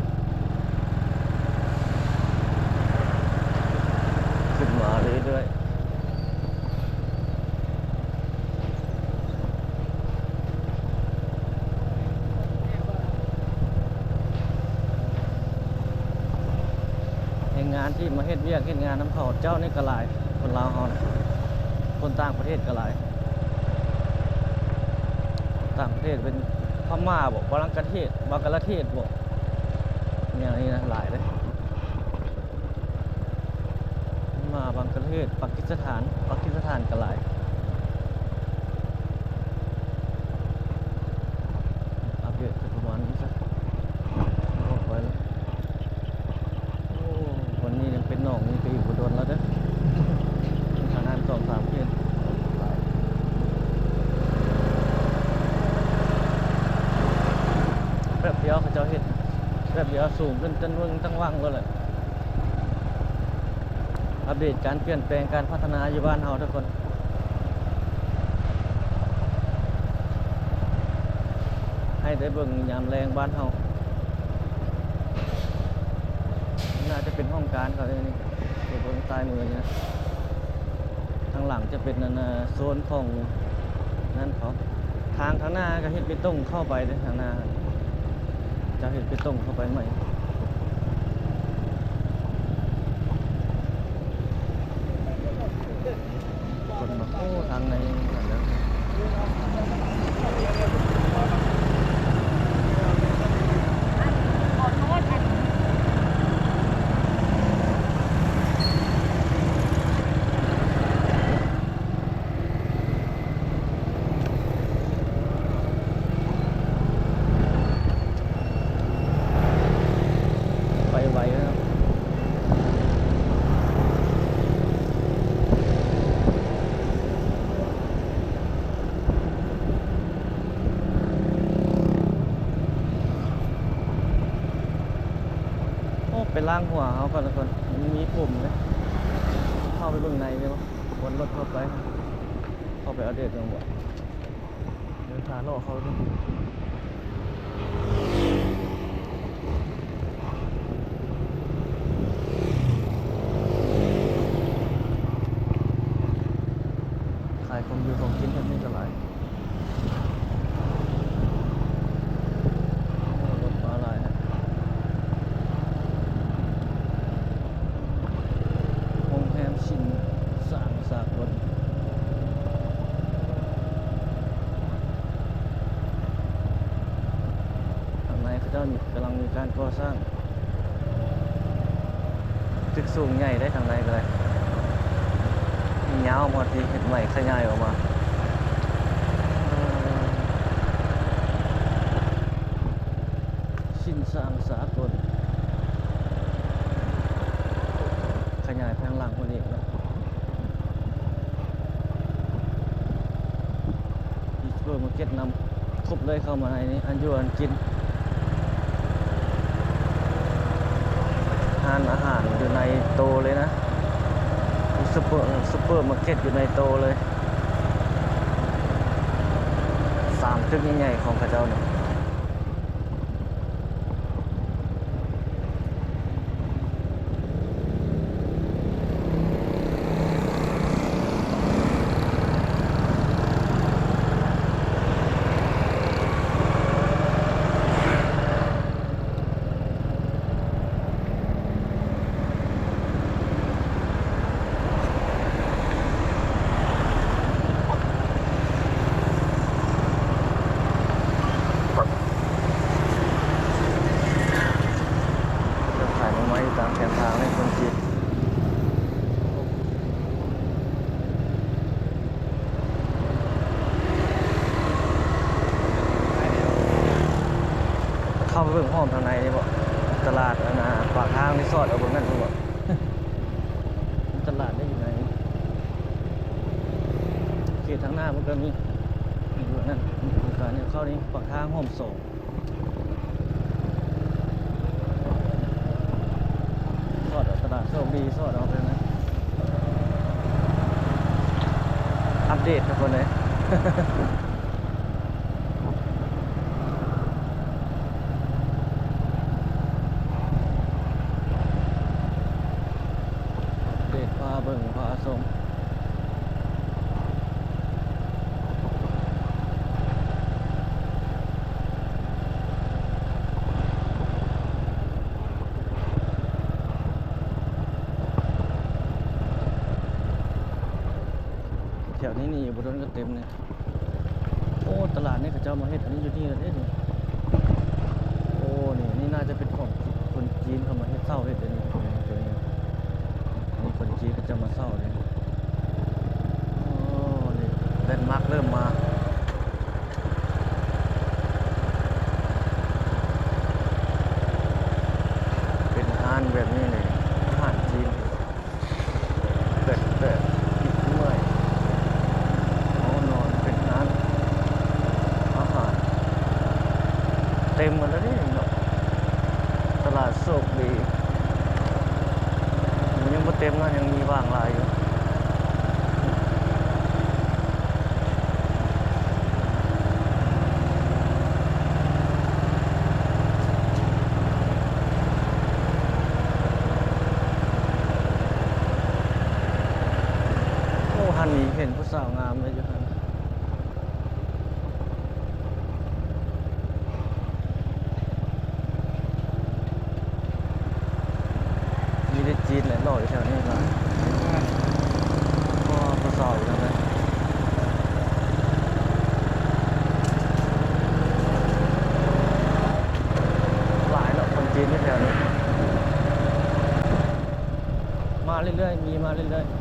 ຂຶ້ນມາເລື້ອຍໆ. ແຮງງານທີ່ມາເຮັດວຽກເຮັດງານນຳເຂົາເຈົ້ານີ້ກໍຫຼາຍ ຄົນລາວເຮົານະ ຄົນຕ່າງປະເທດກໍຫຼາຍ. ຕ່າງປະເທດເປັນພະມ້າບໍ ບັງກະເທດ ບັງກະລາເທດບໍ ຫ ແນວນີ້ນະ ຫຼາຍເດ້. ມາບັງກະເທດ ປາກິສຖານ ປາກິສຖານກໍຫຼາຍ. ອັບເດດກໍປະມານນີ້ຊະ ອອກໄປແລ້ວ. ໂອ້ ວັນນີ້ຍັງເປັນໜອງນີ້ໄປອີກບໍ່ດົນແລ້ວເດີ້. ທາງນັ້ນສອງສາມເຂດ ແປັບດຽວເຂົາເຈົ້າເຮັດ ແປັບດຽວສູງຂຶ້ນ ທັງເວີງທັງວັງໂລດແຫຼະ. ອັບເດດການປ່ຽນແປງ ການພັດທະນາຢູ່ບ້ານເຮົາທຸກຄົນ ໃຫ້ໄດ້ເບິ່ງຍາມແລງບ້ານເຮົາ. ໜ້າຈະເປັນຫ້ອງການເຂົາເດ້ນີ້ ໄປເບິ່ງຊ້າຍມືນີ້ນະ. ທາງຫຼັງຈະເປັນ ອັນນ່າ ໂຊນຂອງນັ້ນເຂົາ. ທາງ ທາງໜ້າກໍເຮັດເບຕົງເຂົ້າໄປເດ້ ທາງໜ້າຈະເຮັດເບຕົງເຂົ້າໄປໃໝ່. ຄົນມາ ໂອ້ ທາງໃນຫັ້ນແຫຼະ. ໄປໄວເນາະ. ໂອ້ ໄປລ້າງຫົວເຮົາກ່ອນທຸກຄົນ ມັນມີຜົມເດ້. ເຂົ້າໄປເບິ່ງໃນເດ້ບໍ່? ວນລົດເຂົ້າໄປ ເຂົ້າໄປອັບເດດເບິ່ງບໍ່? ເດີນທາງເລາະເຂົ້າເບິ່ງ ຂາຍຂອງຢູ່ຂອງກິນແຖວນີ້ກໍຫຼາຍ. ໂອ້ ລົດມາຫຼາຍແຮະ. ໂຮງແຮມຊິນສາງສາກົນ ທາງໃນເຂົາເຈົ້ານີ້ກຳລັງມີການກໍ່ສ້າງ. ຕຶກສູງໃຫຍ່ເດ້ ທາງໃນກໍໄດ້ ຍາວມາທີ່ເຮັດໃໝ່ຂະຫຍາຍອອກມາ. ຊິນສາງສາກົນ ຂະຫຍາຍໄປທາງຫຼັງພຸ້ນອີກເນາະ. ມີຊຸບເປີມາເກັດນຳ ຄົບເລີຍ ເຂົ້າມາໃນນີ້ ອັນຢູ່ອັນກິນ ຮ້ານອາຫານຢູ່ໃນໂຕເລີຍນະ ມີຊຸບເປີ ຊຸບເປີມາເກັດຢູ່ໃນໂຕເລີຍ ສາມຕຶກໃຫຍ່ໆຂອງເຂົາເຈົ້ານີ້. ເຂົາຂາຍໜໍ່ໄມ້ຢູ່ຕາມແຄມທາງໃຫ້ຄົນຈີນ. ເຂົ້າໄປເບິ່ງອ້ອມທາງໃນນີ້ບໍ່? ຕະຫຼາດ ອັນນ່າ ປາກທາງນີ້ ສອດເອົາເບິ່ງນັ້ນບໍ່? ຕະຫຼາດໄດ້ຢູ່ໃນເຂດທາງໜ້າ ມັນກໍມີຢູ່ນັ້ນ ໂຄງການທີ່ເຂົ້ານີ້ ປາກທາງຮ່ອມສອງ. ສອດເອົາຕະຫຼາດໂຊກດີ ສອດເອົາໄປນະ ອັບເດດທຸກຄົນເອີຍ ອັບເດດ ພາເບິ່ງ ພາຊົມ. ແຖວນີ້ນີ້ ບໍ່ດົນກໍເຕັມນີ້. ໂອ້ ຕະຫຼາດນີ້ເຂົາເຈົ້າມາເຮັດອັນນີ້ຢູ່ນີ້ແລ້ວເດ້ນີ້. ໂອ້ ນີ້ ນີ້ໜ້າຈະເປັນຂອງຄົນ ເຊົ່າເຮັດອັນນີ້ ຕົວນີ້ ຕົວນີ້ ອັນນີ້ຄົນຈີນເຂົາເຈົ້າມາເຊົ່າເດ້. ໂອ້ ນີ້ແລນມາກເລີ່ມມາ ເປັນຮ້ານແບບນີ້ນີ້ ອາຫານຈີນ. ແປກໆ ເມື່ອຍ ເຮົານອນເປັນຮ້ານອາຫານ ເຕັມໝົດແລ້ວນີ້ເນາະ ຕະຫຼາດໂຊກດີ ຍັງບໍ່ເຕັມເນາະ ຍັງມີວ່າງຫຼາຍຢູ່. ໂອ້ ຫັ້ນນີ້ເຫັນຜູ້ສາວງາມເລີຍຢູ່ຫັ້ນ. ມີແຕ່ຈີນແຫຼະ ຫຼໍ່ຢູ່ແຖວນີ້ນະ. ອໍ ຜູ້ສາວຢູ່ນຳເລີຍ ຫຼາຍເນາະ ຄົນຈີນຢູ່ແຖວນີ້ ມາເລື້ອຍໆ ມີມາເລື້ອຍໆ.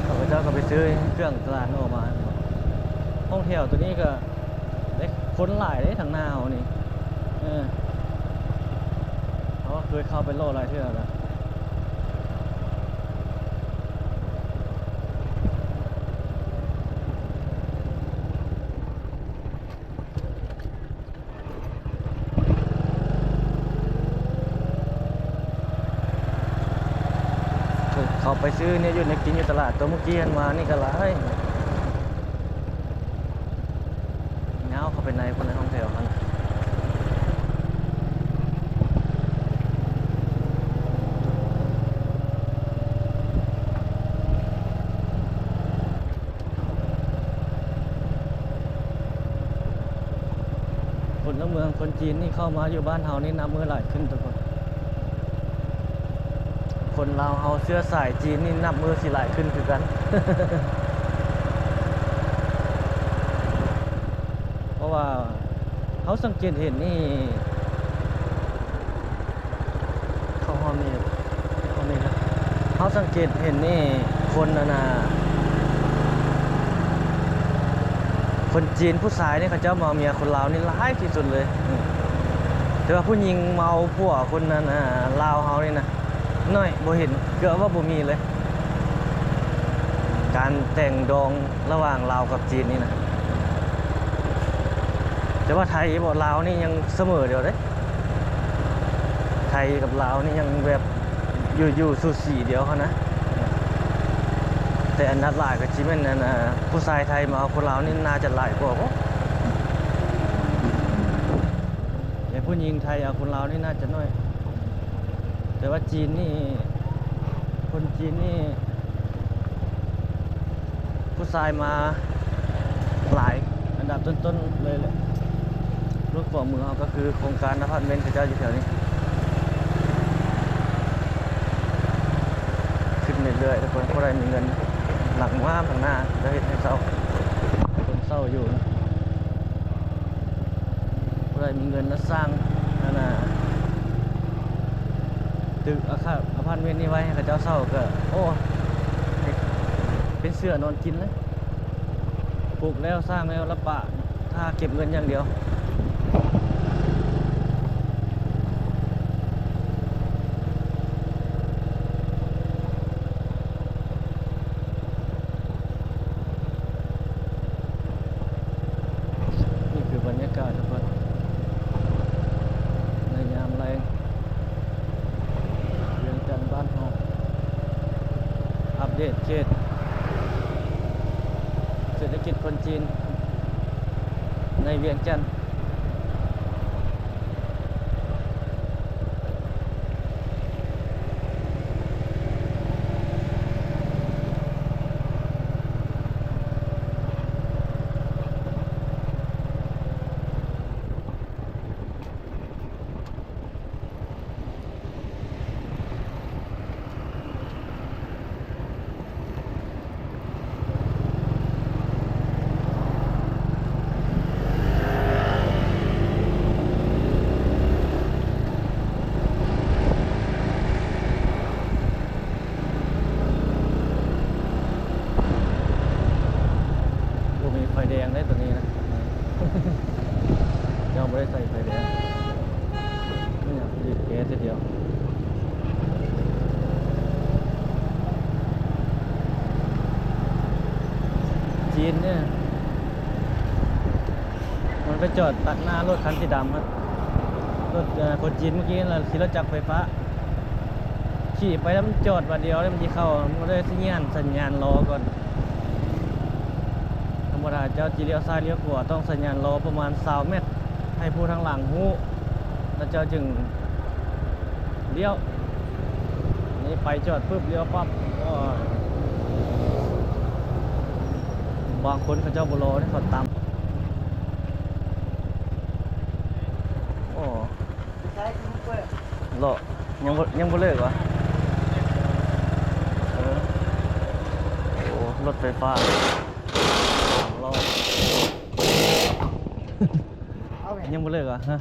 ເຂົາເຈົ້າກໍໄປຊື້ເຄື່ອງຕະຫຼາດອອກມາ. ຫ້ອງແຖວໂຕນີ້ກໍໄດ້ຄົນຫຼາຍເດ້ ທາງໜ້າເຮົານີ້. ເອີ ເຮົາກໍເຄີຍເຂົ້າໄປຫຼໍ່ຫຼາຍເທື່ອແລ້ວ. ເຂົ້າໄປຊື້ແນວຢູ່ແນວກິນຢູ່ຕະຫຼາດ ໂຕມື້ກີ້ຫັ້ນມານີ້ກໍຫຼາຍ ຍາວເຂົ້າໄປໃນພຸ້ນ ໃນຫ້ອງແຖວຫັ້ນ. ພົນລະເມືອງຄົນຈີນນີ້ເຂົ້າມາຢູ່ບ້ານເຮົານີ້ນັບມື້ຫຼາຍຂຶ້ນທຸກຄົນ. ຄົນລາວເຮົາເຊື້ອສາຍຈີນນີ້ນັບມື້ຊິຫຼາຍຂຶ້ນຄືກັນ ເພາະວ່າເຮົາສັງເກດເຫັນນີ້ ເຂົ້າຮ່ອມນີ້ ຮ່ອມນີ້ນະ ເຮົາສັງເກດເຫັນນີ້ ຄົນອັນນ່າ ຄົນຈີນຜູ້ຊາຍນີ້ ເຂົາເຈົ້າມາເອົາເມຍຄົນລາວນີ້ຫຼາຍທີ່ສຸດເລີຍ. ອືມ ແຕ່ວ່າຜູ້ຍິງມາເອົາຜົວຄົນອັນນ່າ ລາວເຮົານີ້ນະ ໜ້ອຍ ບໍ່ເຫັນ ເກືອບວ່າບໍ່ມີເລີຍ ການແຕ່ງດອງລະຫວ່າງລາວກັບຈີນນີ້ນະ. ແຕ່ວ່າໄທບໍ່ ລາວນີ້ຍັງສະເໝີດຽວເດ້. ໄທກັບລາວນີ້ຍັງແບບຢູ່ ຢູ່ສູສີດຽວຫັ້ນນະ ແຕ່ອັນດັບຫຼາຍກໍຊິແມ່ນອັນ ອາ ຜູ້ຊາຍໄທມາເອົາຄົນລາວນີ້ໜ້າຈະຫຼາຍກວ່າບໍ ແຕ່ຜູ້ຍິງໄທເອົາຄົນລາວນີ້ໜ້າຈະໜ້ອຍ ແຕ່ວ່າຈີນນີ້ ຄົນຈີນນີ້ ຜູ້ຊາຍມາຫຼາຍ ອັນດັບຕົ້ນໆເລີຍແຫຼະ. ເບື້ອງຂວາມືເຮົາກໍຄືໂຄງການອາພາດເມັນເຂົາເຈົ້າຢູ່ແຖວນີ້ ຂຶ້ນເລື້ອຍໆ ທຸກຄົນ. ຜູ້ໃດມີເງິນ ຫຼັງງາມທາງໜ້າ ຈະເຮັດໃຫ້ເຊົ່າ ຄົນເຊົ່າຢູ່. ຜູ້ໃດມີເງິນນະ ສ້າງອັນນ່າ ຕຶກອາຄາ ອາພາດເມັນນີ້ໄວ້ໃຫ້ເຂົາເຈົ້າເຊົ່າກໍ ໂອ້ ເປັນເສືອນອນກິນເລີຍ. ປຸກແລ້ວ ສ້າງແລ້ວ ລະປະ ຖ້າເກັບເງິນຢ່າງດຽວ. ນີ້ຄືບັນຍາກາດທຸກຄົນ ໃນຍາມແລງ ວຽງຈັນບ້ານເຮົາ ອັບເດດເຂດເສດຖະກິດຄົນຈີນໃນວຽງຈັນ. ນີ້ ມີໄຟແດງເດ້ໂຕນີ້ນະ ເຈົ້າບໍ່ໄດ້ໃສ່ໄຟແດງ ມີຫຍັງບີບແກທີດຽວ. ຈີນເດ້ ມັນໄປຈອດຕັດໜ້າລົດຄັນສີດຳຫັ້ນ ລົດ ເອີ ຄົນຈີນເມື່ອກີ້ລະຂີ່ລົດຈັກໄຟຟ້າ ຂີ່ໄປແລ້ວມັນຈອດບາດດຽວເດ້ ມັນຊິເຂົ້າ ມັນບໍ່ໄດ້ສັນຍານ ສັນຍານລໍກ່ອນ. ທຳມະດາເຈົ້າຊິລ້ຽວຊ້າຍລ້ຽວຂວາ ຕ້ອງສັນຍານລໍປະມານຊາວແມັດ ໃຫ້ຜູ້ທາງຫຼັງຮູ້ ແລ້ວເຈົ້າຈຶ່ງລ້ຽວ. ນີ້ໄປຈອດປຶບລ້ຽວປັບ. ໂອ້ຍ ບາງຄົນເຂົາເຈົ້າບໍ່ລໍເດ້ ເຂົາຕຳ. ໂອ້ ເລາະ ຍັງບໍ່ ຍັງບໍ່ເລີກຫວາ? ເອີ ໂອ້ ລົດໄຟຟ້າສາມລໍ້ ຍັງບໍ່ເລີກຫວາ? ຮະ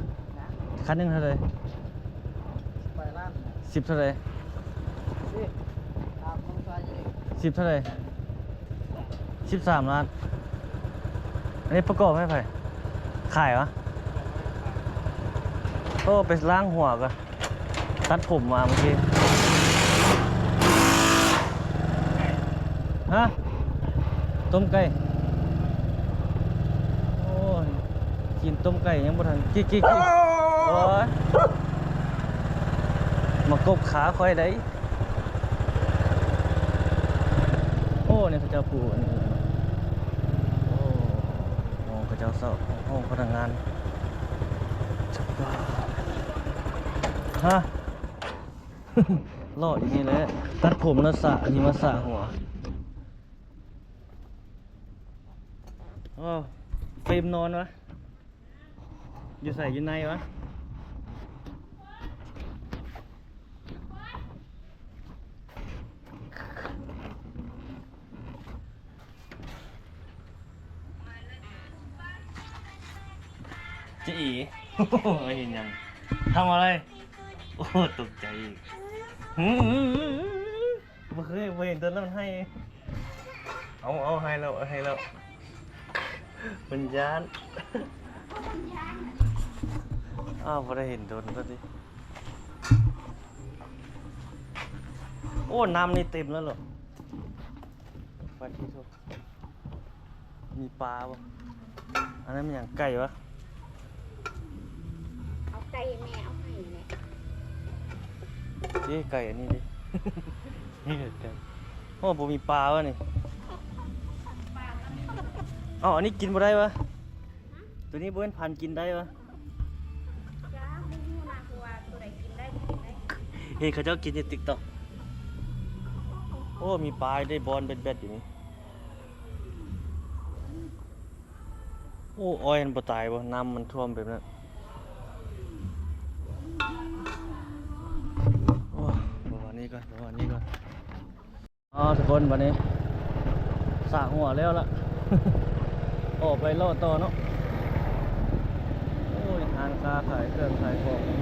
ຄັນໜຶ່ງເທົ່າໃດ? ສິບປາຍລ້ານ. ສິບເທົ່າໃດ? ສິບເທົ່າໃດ? ສິບສາມລ້ານ. ອັນນີ້ປະກອບໃຫ້ໃຜ? ຂາຍຫວາ? ໂອ້ ໄປລ້າງຫົວກ່ອນ ຕັດຜົມມາເມື່ອກີ້. ຮະ? ຕົ້ມໄກ່? ໂອ້ຍ ກິນຕົ້ມໄກ່ຍັງບໍ່ທັນ ກິກໆໆ. ໂອ້ຍ ມາກົບຂາຂ້ອຍໄດ. ໂອ້ ນີ້ເຂົາເຈົ້າປູອັນນີ້. ໂອ້ ຫ້ອງເຂົາເຈົ້າເຊົ່າ ຫ້ອງພະນັກງານ. ຮະ? ເລາະຢູ່ນີ້ແຫຼະ ຕັດຜົມແລ້ວສະ ອັນນີ້ມາສະຫົວ. ໂອ້ ເຟຣມນອນຫວາ? ຢູ່ໃສ? ຢູ່ໃນຫວາ? ຈະເອ ເຫັນຫຍັງ? ທຳອະໄລ? ໂອ້ ຕົກໃຈອີກ. ບໍ່ເຄີຍ ບໍ່ເຫັນໂດນແລ້ວມັນໄຫ້. ເອົາ ເອົາ ໄຫ້ແລ້ວ ໄຫ້ແລ້ວ ມັນຢ້ານ. ອ້າວ ບໍ່ໄດ້ເຫັນດົນແລ້ວຕິ. ໂອ້ ນ້ຳນີ້ເຕັມແລ້ວເຫຼືອ. ປາທິໂທ ມີປາບໍ່? ອັນນັ້ນແມ່ນຫຍັງ? ໄກ່ຫວາ? ເອົາໄກ່ແມ່ເອົາໃຫ້ແຫຼະ. ເດ້ ໄກ່ອັນນີ້ເດ້ ນີ້ໄກ່. ໂອ້ ບໍ່ມີປາຫວານີ້? ເອົ້າ ອັນນີ້ກິນບໍ່ໄດ້ຫວາ? ໂຕນີ້ບໍ່ແມ່ນພັນກິນໄດ້ຫວາ? ຈ້າ ບໍ່ຮູ້ນະ ເພາະວ່າໂຕໃດກິນໄດ້ ກິນໄດ້. ເຫັນເຂົາເຈົ້າກິນຢູ່ຕິກຕັອກ. ໂອ້ ມີປາໄດ້ບອນແບັດໆຢູ່ນີ້. ໂອ້ ອ້ອຍມັນບໍ່ຕາຍບໍ່? ນ້ຳມັນຖ້ວມແບບນັ້ນ. ໂອ້ ປະມານນີ້ກ່ອນ ປະມານນີ້ກ່ອນ. ອໍ ທຸກຄົນ ບັດນີ້ສະຫົວແລ້ວລະ ອອກໄປເລາະຕໍ່ເນາະ. ໂອ້ຍ ຮ້ານຄ້າຂາຍເຄື່ອງຂາຍຂອງ ໂອ້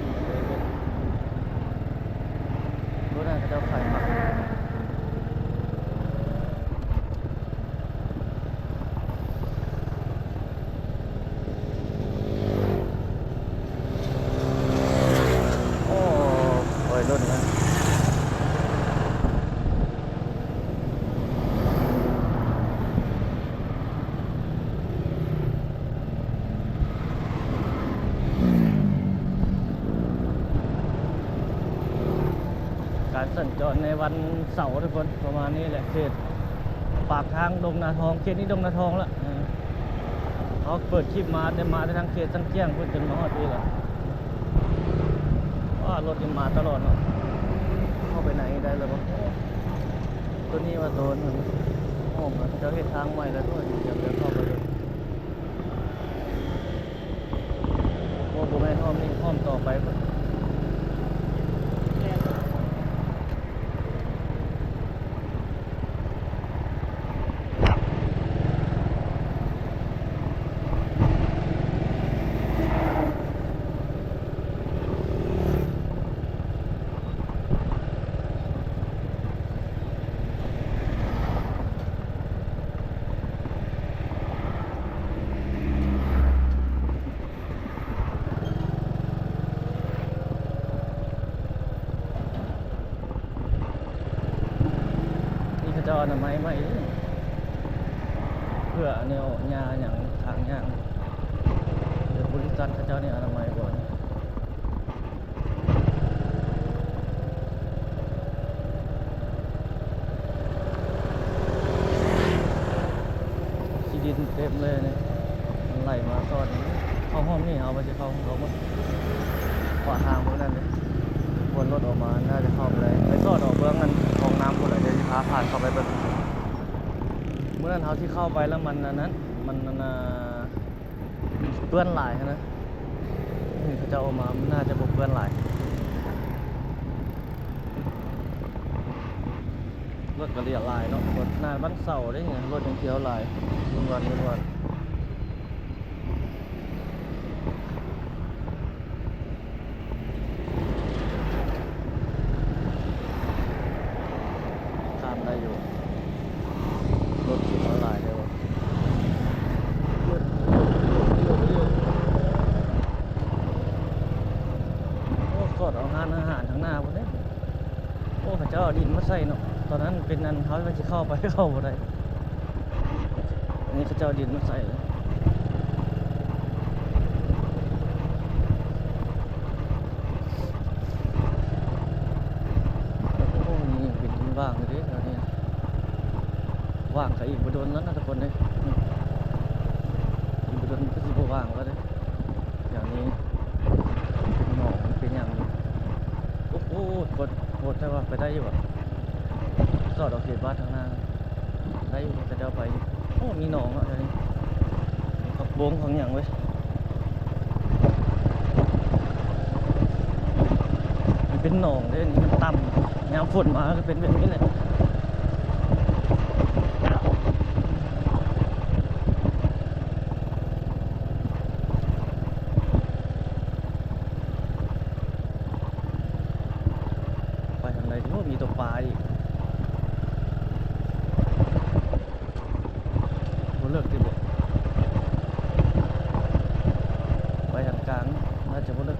ຍ ເຂົາເຈົ້າຂາຍຜັກ. ໂອ້ ໄວລຸ້ນນະ. ການສັນຈອນໃນວັນເສົາ ທຸກຄົນ ປະມານນີ້ແຫຼະ ເຂດປາກທາງດົງນາທອງ. ເຂດນີ້ດົງນາທອງລະ ເຮົາເປີດຄລິບມາ ແຕ່ມາແຕ່ທາງເຂດສັນກ້ຽງພຸ້ນ ຈົນມາຮອດພີ້ລະ. ວ້າ ລົດນີ້ມາຕະຫຼອດເນາະ. ເຂົ້າໄປໃນໄດ້ແລ້ວບໍ່? ໂຕນີ້ວ່າໂຕນັ້ນ ໂອ້ ເຂົາເຈົ້າເຮັດທາງໃໝ່ແລ້ວ ໂອ້ຍ ດຽວເດີນເຂົ້າໄປເລີຍ. ໂອ້ ບໍ່ແມ່ນອ້ອມນີ້ ອ້ອມຕໍ່ໄປພຸ້ນ. ອະນາໄມໃໝ່ເດ້ ເພື່ອແນວຫຍ້າຫຍັງ ທາງຍ່າງ ແຕ່ບໍລິສັດເຂົາເຈົ້ານີ້ອະນາໄມບໍ່ ຂີ້ດິນເຕັມເລີຍນີ້ ມັນໄຫຼມາຊອດນີ້ ເຂົ້າຮ່ອມນີ້ ເຮົາວ່າຊິເຂົ້າຮ່ອມໝົດ ເພາະທາງພວກນັ້ນເດ້ ຄວນລົດອອກມາ ໜ້າຈະເຂົ້າໄປໄດ້ ໄປຊອດອອກເບື້ອງອັນຫ້ອງນ້ຳພຸ້ນແຫຼະ ດຽວຊິພາຜ່ານເຂົ້າໄປເບິ່ງ ມື້ນັ້ນເຮົາຊິເຂົ້າໄປແລ້ວມັນອັນນັ້ນ ມັນອັນນ່າ ເປື້ອນຫຼາຍຫັ້ນນະ ນີ້ເຂົາເຈົ້າເອົາມາ ມັນໜ້າຈະບໍ່ເປື້ອນຫຼາຍ ລົດກໍຫຼຽຫຼາຍເນາະ ລົດໜ້າວັນເສົາເດ້ ລົດຍັງທ່ຽວຫຼາຍ ເປັນວັນເປັນວັນ. ຂ້າມໄດ້ຢູ່ ລົດຊິມາຫຼາຍແລ້ວ ໂອ້ ຈອດເອົາຮ້ານອາຫານທາງໜ້າພຸ້ນເດ້ ໂອ້ ເຂົາເຈົ້າເອົາດິນມາໃສ່ເນາະ ຕອນນັ້ນເປັນອັນ ເຮົາວ່າຊິເຂົ້າໄປ ເຂົ້າບໍ່ໄດ້. ອັນນີ້ເຂົາເຈົ້າເອົາດິນມາໃສ່ ໂອ້ ນີ້ເປັນດິນວ່າງເດ້ແຖວນີ້ ວ່າງກໍອີກບໍ່ດົນແລ້ວນະທຸກຄົນເອີຍ ອີກບໍ່ດົນກໍຊິບໍ່ວ່າງແລ້ວເດ້ ແຖວນີ້ເປັນໜອງເປັນຫຍັງ ໂອ້ໂຫ ໂຫດ ໂຫດແທ້ວ່າ ໄປໄດ້ຢູ່ຫວາ ຊອດອອກເຂດບ້ານທາງໜ້າ ໄດ້ຢູ່ ເຂົາເຈົ້າໄປຢູ່ ໂອ້ ມີໜອງເນາະແຖວນີ້ ມີຜັກບົງຜັກຫຍັງເວີຍ ມັນເປັນໜອງເດ້ ນີ້ມັນຕ່ຳ ຍາມຝົນມາກໍເປັນແບບນີ້ແຫຼະ. ໄປທາງໃດ? ໂອ້ ມີແຕ່ປາອີກ ບໍ່ເລິກຕິບໍ່? ໄປທາງກາງ ໜ້າຈະບໍ່ເລິກ.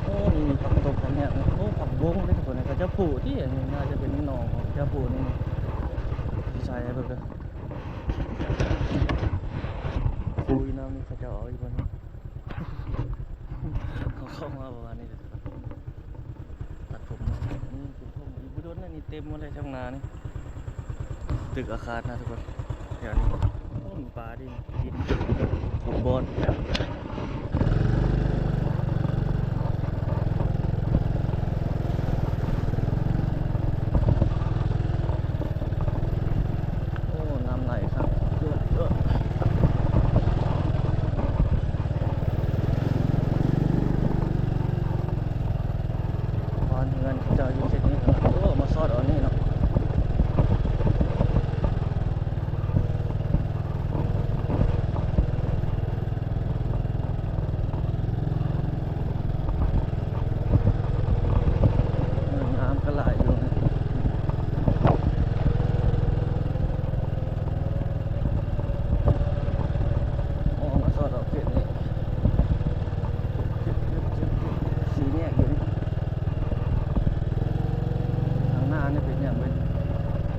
ໂອ້ ນີ້ມີຜັກຕົບ ຜັກຫຍັງ ໂອ້ ຜັກບົ້ງເດ້ທຸກຄົນ ເຂົາເຈົ້າປູກຕິ ອັນນີ້ໜ້າຈະເປັນໜອງຂອງເຂົາເຈົ້າປູກນີ້ ຊິຖ່າຍໃຫ້ເບິ່ງເດີ ປູຢູ່ນຳນີ້ ເຂົາເຈົ້າເອົາຢູ່ບໍ່ນີ້ ເຂົາເຂົ້າມາປະມານນີ້ເດີ ຕັດຜົມ ນີ້ເປັນຜົມ ອີກບໍ່ດົນນີ້ເຕັມໝົດເລີຍ ທົ່ງນານີ້ ຕຶກອາຄານນະທຸກຄົນ ແຖວນີ້ ໂອ້ ມີປາດິ ດິນ ໂອ້ ບ່ອນ ໂອ້ ນ້ຳໄຫຼຄັກ ເອີ ເອີ ບ້ານເຮືອນເຂົາເຈົ້າຢູ່ເຂດນີ້ເນາະ ໂອ້ ມາຊອດເອົານີ້ເນາະ ງາມກໍຫຼາຍຢູ່ ອໍ ມາຊອດເອົາເຂດນີ້ ສີ່ແຍກຢູ່ນີ້ ທາງໜ້ານີ້ເປັນຫຍັງເວີຍ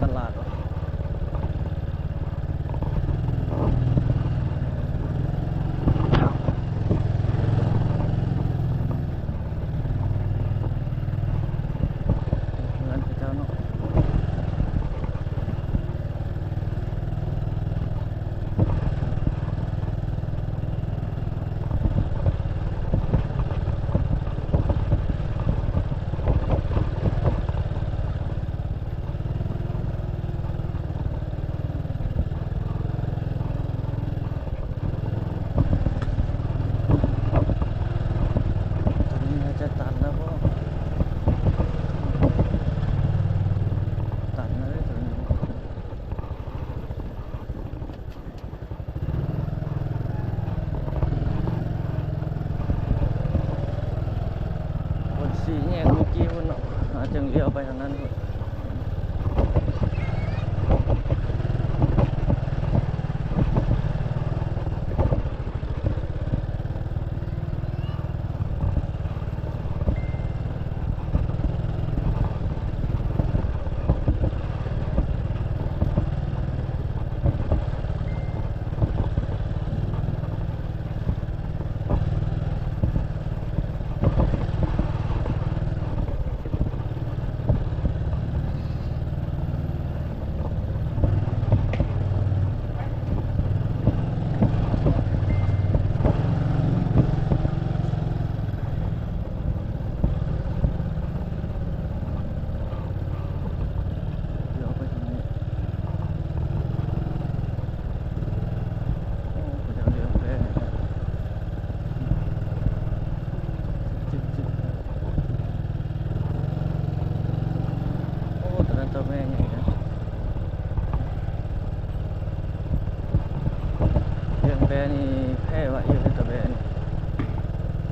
ຕະຫຼາດຫວາ? ເຮືອນເຂົາເຈົ້າເນາະ ຕົວນີ້ໜ້າຈະຕັນແລ້ວບໍ່? ຕັນແລ້ວເດ້ຕົວນີ້. ຄົນສີ່ແຍກເມື່ອກີ້ພຸ້ນເນາະ ຫາຈັ່ງລ້ຽວໄປທາງນັ້ນພຸ້ນ. ນີ້ແພ້ໄວ້ຢູ່ໃນຕະແບນີ້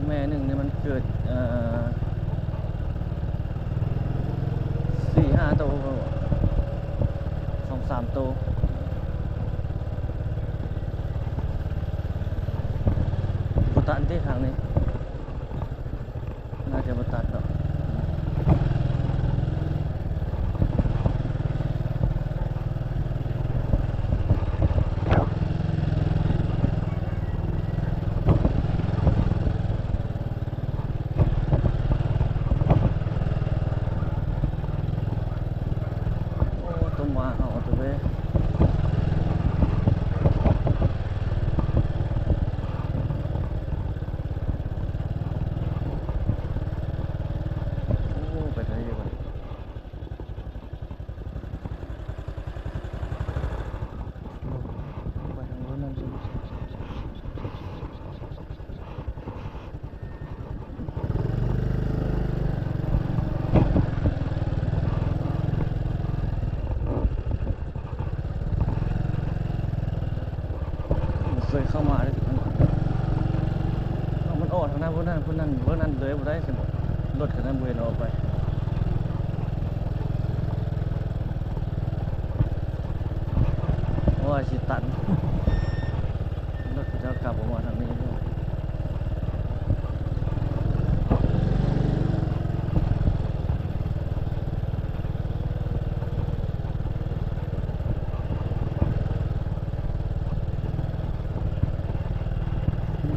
ແມ່ໜຶ່ງນີ້ມັນເກີດ ເອີ່ ສີ່ຫ້າໂຕ ສອງສາມໂຕ ບໍ່ຕັນຕິທາງນີ້. ໜ້າຈະບໍ່ຕັດດອກ. ໂອ້ ຕົວໝາເຮົາຕົວເວ. ໂອ້ ໄປໄດ້ຢູ່ບັດນີ້ ໄປທາງໂນ້ນນັ້ນ. ບໍ່ເຄີຍເຂົ້າມາເລີຍ. ເອົາ ມັນອອກທາງນັ້ນພຸ້ນນະ ພຸ້ນນັ້ນ ເບິ່ງນັ້ນເລີຍບໍ່ໄດ້ຊັ້ນ ລົດຄັນນັ້ນບໍ່ເຫັນອອກໄປ. ໂອ້ຍ ຊິຕັນ ລົດເຂົາເຈົ້າກັບອອກມາທາງນີ້. ອືມ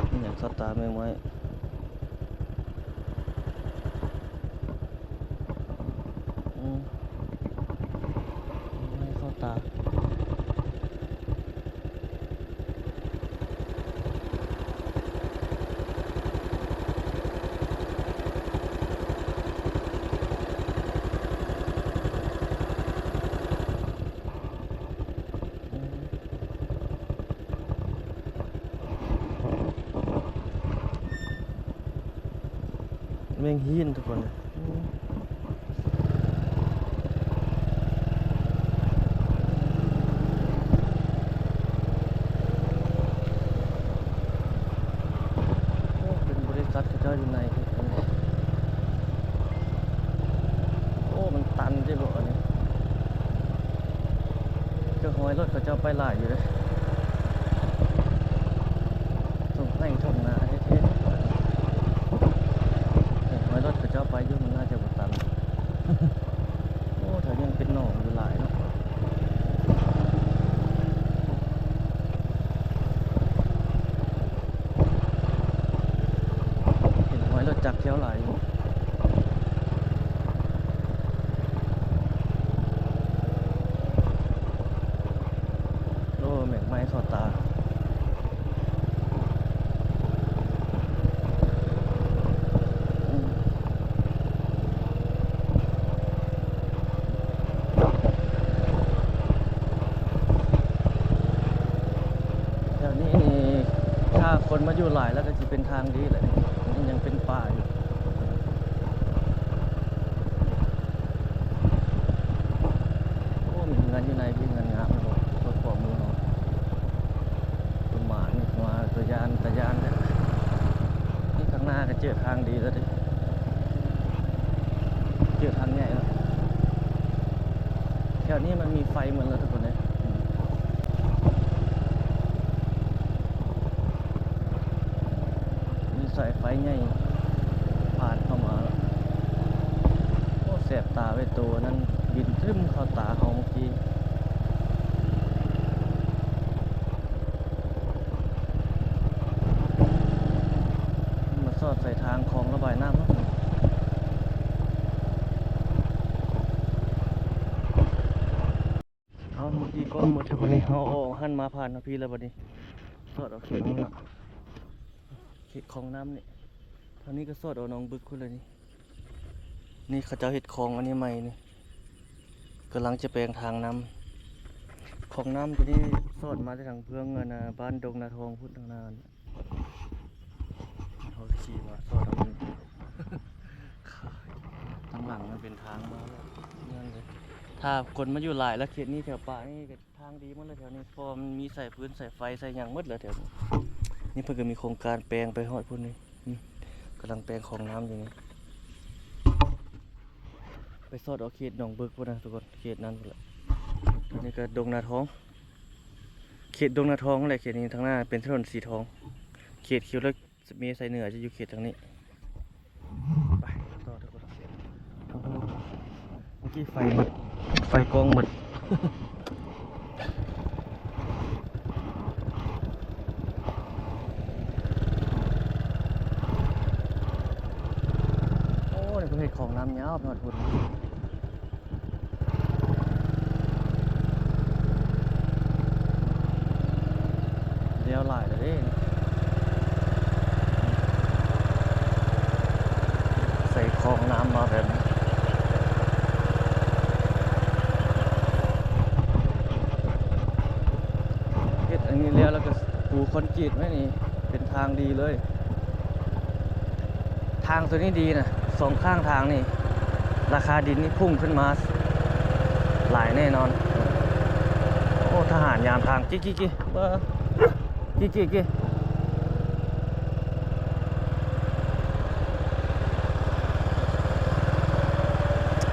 ອີຫຍັງ ສະຕາແມ່ໄມ້. ອືມ ແມ່ໄມ້ເຂົ້າຕາ. ແມງຫີນທຸກຄົນ. ໂອ້ ເປັນບໍລິສັດເຂົາເຈົ້າຢູ່ໃນ. ໂອ້ ມັນຕັນຕິບໍອັນນີ້? ຄືຮອຍລົດເຂົາເຈົ້າໄປຫຼາຍຢູ່ເດ້. ທົ່ງໄຮ່ທົ່ງນາແທ້ໆ ເຫັນຮອຍລົດເຂົາເຈົ້າໄປຢູ່ ມັນໜ້າຈະບໍ່ຕັນ. ໂອ້ ແຖວນີ້ມັນເປັນໜອງຢູ່ຫຼາຍເນາະ. ເຫັນຮອຍລົດຈັກແຖວຫຼາຍຢູ່. ໂອ້ ແມ່ນໄມ້ເຂົ້າຕາ. ແຖວນີ້ນີ້ ຖ້າຄົນມາຢູ່ຫຼາຍແລ້ວກໍຊິເປັນທາງດີແຫຼະ. ນີ້ຍັງເປັນປ່າຢູ່. ໂອ້ ມີເຮືອນຢູ່ໃນພີ້ ເຮືອນງາມເນາະ ລົດຂອງໝູ່ເຮົາ. ຕົວໝານີ້ຕົວ ຕົວຢ້ານ ຕາຢ້ານແທ້. ນີ້ຂ້າງໜ້າກໍເຈີທາງດີແລ້ວເດ້ ເຈີທາງໃຫຍ່ແລ້ວ. ແຖວນີ້ມັນມີໄຟໝົດແລ້ວທຸກຄົນເອີຍ. ມີສາຍໄຟໃຫຍ່ຜ່ານເຂົ້າມາແລ້ວ. ໂອ້ ແສບຕາເວີຍ ໂຕນັ້ນບິນຕຶ້ມເຂົ້າຕາເຮົາເມື່ອກີ້. ມາສອດໃສ່ທາງຄອງລະບາຍນ້ຳເນາະ. ເອົາ ເມື່ອກີ້ກ້ອງໝົດແລ້ວ ບັດນີ້ເຮົາອອກຫັ້ນມາຜ່ານມາພີ້ແລ້ວ ບັດນີ້ສອດອອກເຂດນີ້ເນາະ ເຂດຄອງນ້ຳນີ້. ທາງນີ້ກໍສອດອອກໜອງບຶກພຸ້ນແຫຼະນີ້. ນີ້ເຂົາເຈົ້າເຮັດຄອງອັນນີ້ໃໝ່ນີ້ ກຳລັງຈະແປງທາງນ້ຳ. ຄອງນ້ຳຕົວນີ້ສອດມາແຕ່ທາງເບື້ອງ ອັນນ່າ ບ້ານດົງນາທອງພຸ້ນ ທາງໜ້າ. ເຮົາຂີ່ມາສອດເອົາມັນ ທາງຫຼັງມັນເປັນທາງມາແລ້ວ ນັ້ນເລີຍ. ຖ້າຄົນມາຢູ່ຫຼາຍແລ້ວ ເຂດນີ້ແຖວປ່ານີ້ກໍທາງດີໝົດແລ້ວແຖວນີ້ ເພາະວ່າມັນມີສາຍຟືນສາຍໄຟສາຍຫຍັງໝົດແລ້ວແຖວນີ້. ນີ້ເພິ່ນກໍມີໂຄງການແປງໄປຮອດພຸ້ນນີ້ ອືມ ກຳລັງແປງຂອງນ້ຳຢູ່ນີ້ ໄປສອດເອົາເຂດໜອງເບີກພຸ້ນນະທຸກຄົນ ເຂດນັ້ນພຸ້ນແຫຼະ. ອັນນີ້ກໍດົງນາທອງ ເຂດດົງນາທອງແຫຼະ ເຂດນີ້ ທາງໜ້າເປັນຖະໜົນສີທອງ ເຂດຄິວລົດເມໄຊເໜືອຈະຢູ່ເຂດທາງນີ້. ໄປຕໍ່ທຸກຄົນ ໂອ້ໂຫ ເມື່ອກີ້ໄຟໝົດ ໄຟກ້ອງໝົດ. ໂອ້ ນີ້ເພິ່ນເຮັດຂອງນ້ຳຍາວໄປຮອດພຸ້ນ. ແລ້ວຫຼາຍແລ້ວເດ້ ໃສ່ຂອງນ້ຳມາແບບນີ້ ເຮັດອັນນີ້ແລ້ວ ແລ້ວກໍປູຄອນກຣີດໄວ້ນີ້ ເປັນທາງດີເລີຍ. ທາງໂຕນີ້ດີນະ ສອງຂ້າງທາງນີ້ ລາຄາດິນນີ້ພຸ່ງຂຶ້ນມາຫຼາຍແນ່ນອນ. ໂອ້ ທະຫານຍາມທາງ ກິ ກິ ກິ ເບິ່ງ ກິ ກິ ກິ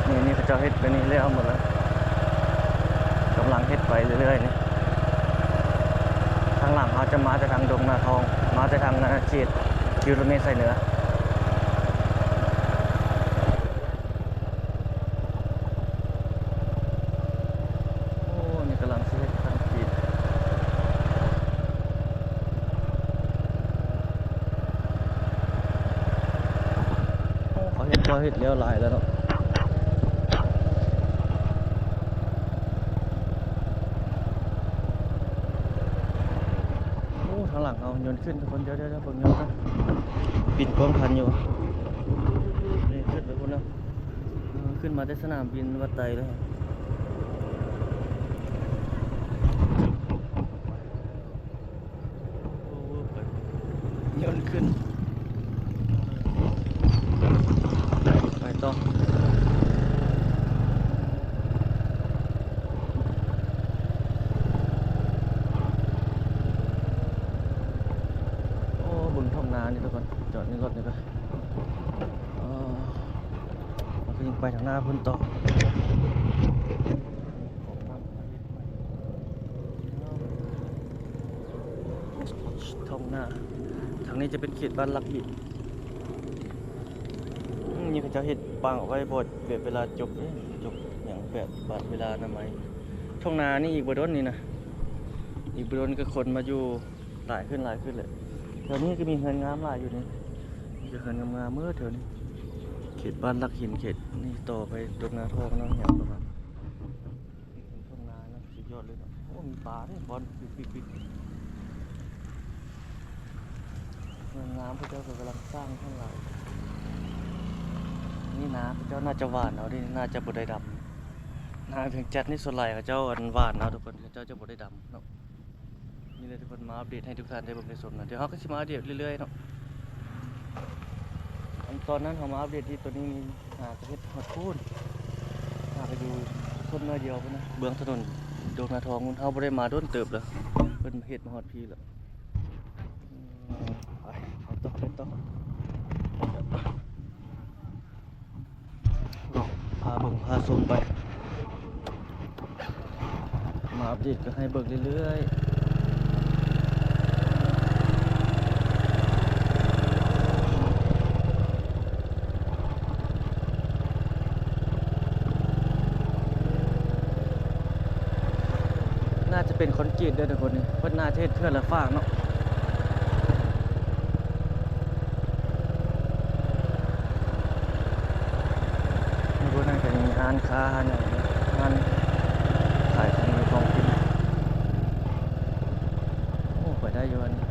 ນີ້ ນີ້ເຂົາເຈົ້າເຮັດໄປນີ້ແລ້ວໝົດແລ້ວ ກຳລັງເຮັດໄປເລື້ອຍໆນີ້. ທາງຫຼັງເຮົາຈະມາແຕ່ທາງດົງນາທອງ ມາແຕ່ທາງເຂດກິໂລເມດໄຊເໜືອ. ໂອ້ ນີ້ກຳລັງຊິເຮັດທາງກຣີດ ໂອ້ ເຂົາເຮັດ ເຂົາເຮັດແລ້ວຫຼາຍແລ້ວເນາະ. ໂອ້ ທາງຫຼັງເຮົາຍົນຂຶ້ນທຸກຄົນ ດຽວໆ ເບິ່ງຢູ່ ປີນກ້ອງທັນຢູ່ ນີ້ຂຶ້ນໄປພຸ້ນແລ້ວ ເອີ ຂຶ້ນມາແຕ່ສະໜາມບິນວັດໄຕເລີຍ ໂອ້ ໄປ ຍົນຂຶ້ນ ໄປຕໍ່. ໂອ້ ເບິ່ງທົ່ງນານີ້ທຸກຄົນ ຈອດນີ້ລົດນີ້ກໍ ເອີ ມັນກໍຍັງໄປທາງໜ້າພຸ້ນຕໍ່ ທົ່ງນາ ທາງນີ້ຈະເປັນເຂດບ້ານຫຼັກຫີນ. ອືມ ນີ້ເຂົາເຈົ້າເຮັດປາງເອົາໄວ້ບໍ່ ແບບເວລາຈົກເດ້ ຈົກຫຍັງແບບບາດເວລາອະນາໄມ. ທົ່ງນານີ້ອີກບໍ່ດົນນີ້ນະ ອີກບໍ່ດົນກໍຄົນມາຢູ່ຫຼາຍຂຶ້ນ ຫຼາຍຂຶ້ນແຫຼະ. ແຖວນີ້ກໍມີເຮືອນງາມຫຼາຍຢູ່ນີ້ ມີແຕ່ເຮືອນງາມໆເໝິດແຖວນີ້ ເຂດບ້ານຫຼັກຫີນ ເຂດນີ້ຕໍ່ໄປດົງນາທອງເນາະ ຫຍັງປະມານນີ້. ເປັນທົ່ງນາເນາະ ສຸດຍອດເລີຍເນາະ. ໂອ້ ມີປາເດ້ ບອນ ປິດໆ ງາມໆ ເຂົາເຈົ້າກໍກຳລັງສ້າງທັງຫຼາຍ. ນີ້ນາ ເຂົາເຈົ້າໜ້າຈະຫວ່ານເອົາເດ້ ໜ້າຈະບໍ່ໄດ້ດຳ. ນາວຽງຈັນນີ້ສ່ວນຫຼາຍເຂົາເຈົ້າ ອັນ ຫວ່ານເອົາທຸກຄົນ ເຂົາເຈົ້າຈະບໍ່ໄດ້ດຳເນາະ. ນີ້ແຫຼະທຸກຄົນ ມາອັບເດດໃຫ້ທຸກທ່ານໄດ້ເບິ່ງໄດ້ຊົມນະ ດຽວເຮົາກໍຊິມາອັບເດດເລື້ອຍໆເນາະ. ອັນຕອນນັ້ນເຮົາມາອັບເດດທີ່ຕົວນີ້ນີ້ ຫາກໍເຮັດຮອດພຸ້ນ ຫາກໍຢູ່ຊົນໜ້ອຍດຽວພຸ້ນນະ ເບື້ອງຖະໜົນດົງນາທອງພຸ້ນ. ເຮົາບໍ່ໄດ້ມາດົນເຕີບແລ້ວ ເພິ່ນເຮັດມາຮອດພີ້ແລ້ວ. ໄປ ໄປຕໍ່ ໄປຕໍ່. ເນາະ ພາເບິ່ງພາຊົມໄປ ມາອັບເດດກໍໃຫ້ເບິ່ງເລື້ອຍໆ. ໜ້າຈະເປັນຄອນກຣີດເດີທຸກຄົນ ນີ້ເພິ່ນໜ້າຈະເຮັດເທື່ອລະຟາກເນາະ. ຢູ່ບ່ອນນັ້ນກໍມີຮ້ານຄ້າ ຮ້ານຫຍັງ ຮ້ານຂາຍຂອງຢູ່ຂອງກິນ. ໂອ້ ໄປໄດ້ຢູ່ອັນນີ້.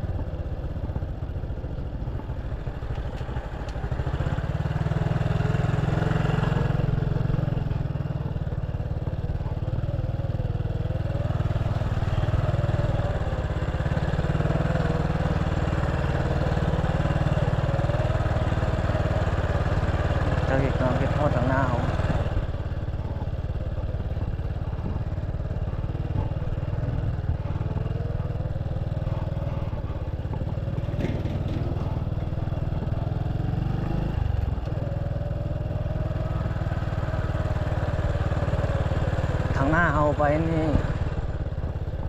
ເຈົ້າເຮັດເນາະ ເຮັດຮອດທາງໜ້າເຮົາ. ໜ້າເຮົາໄປນີ້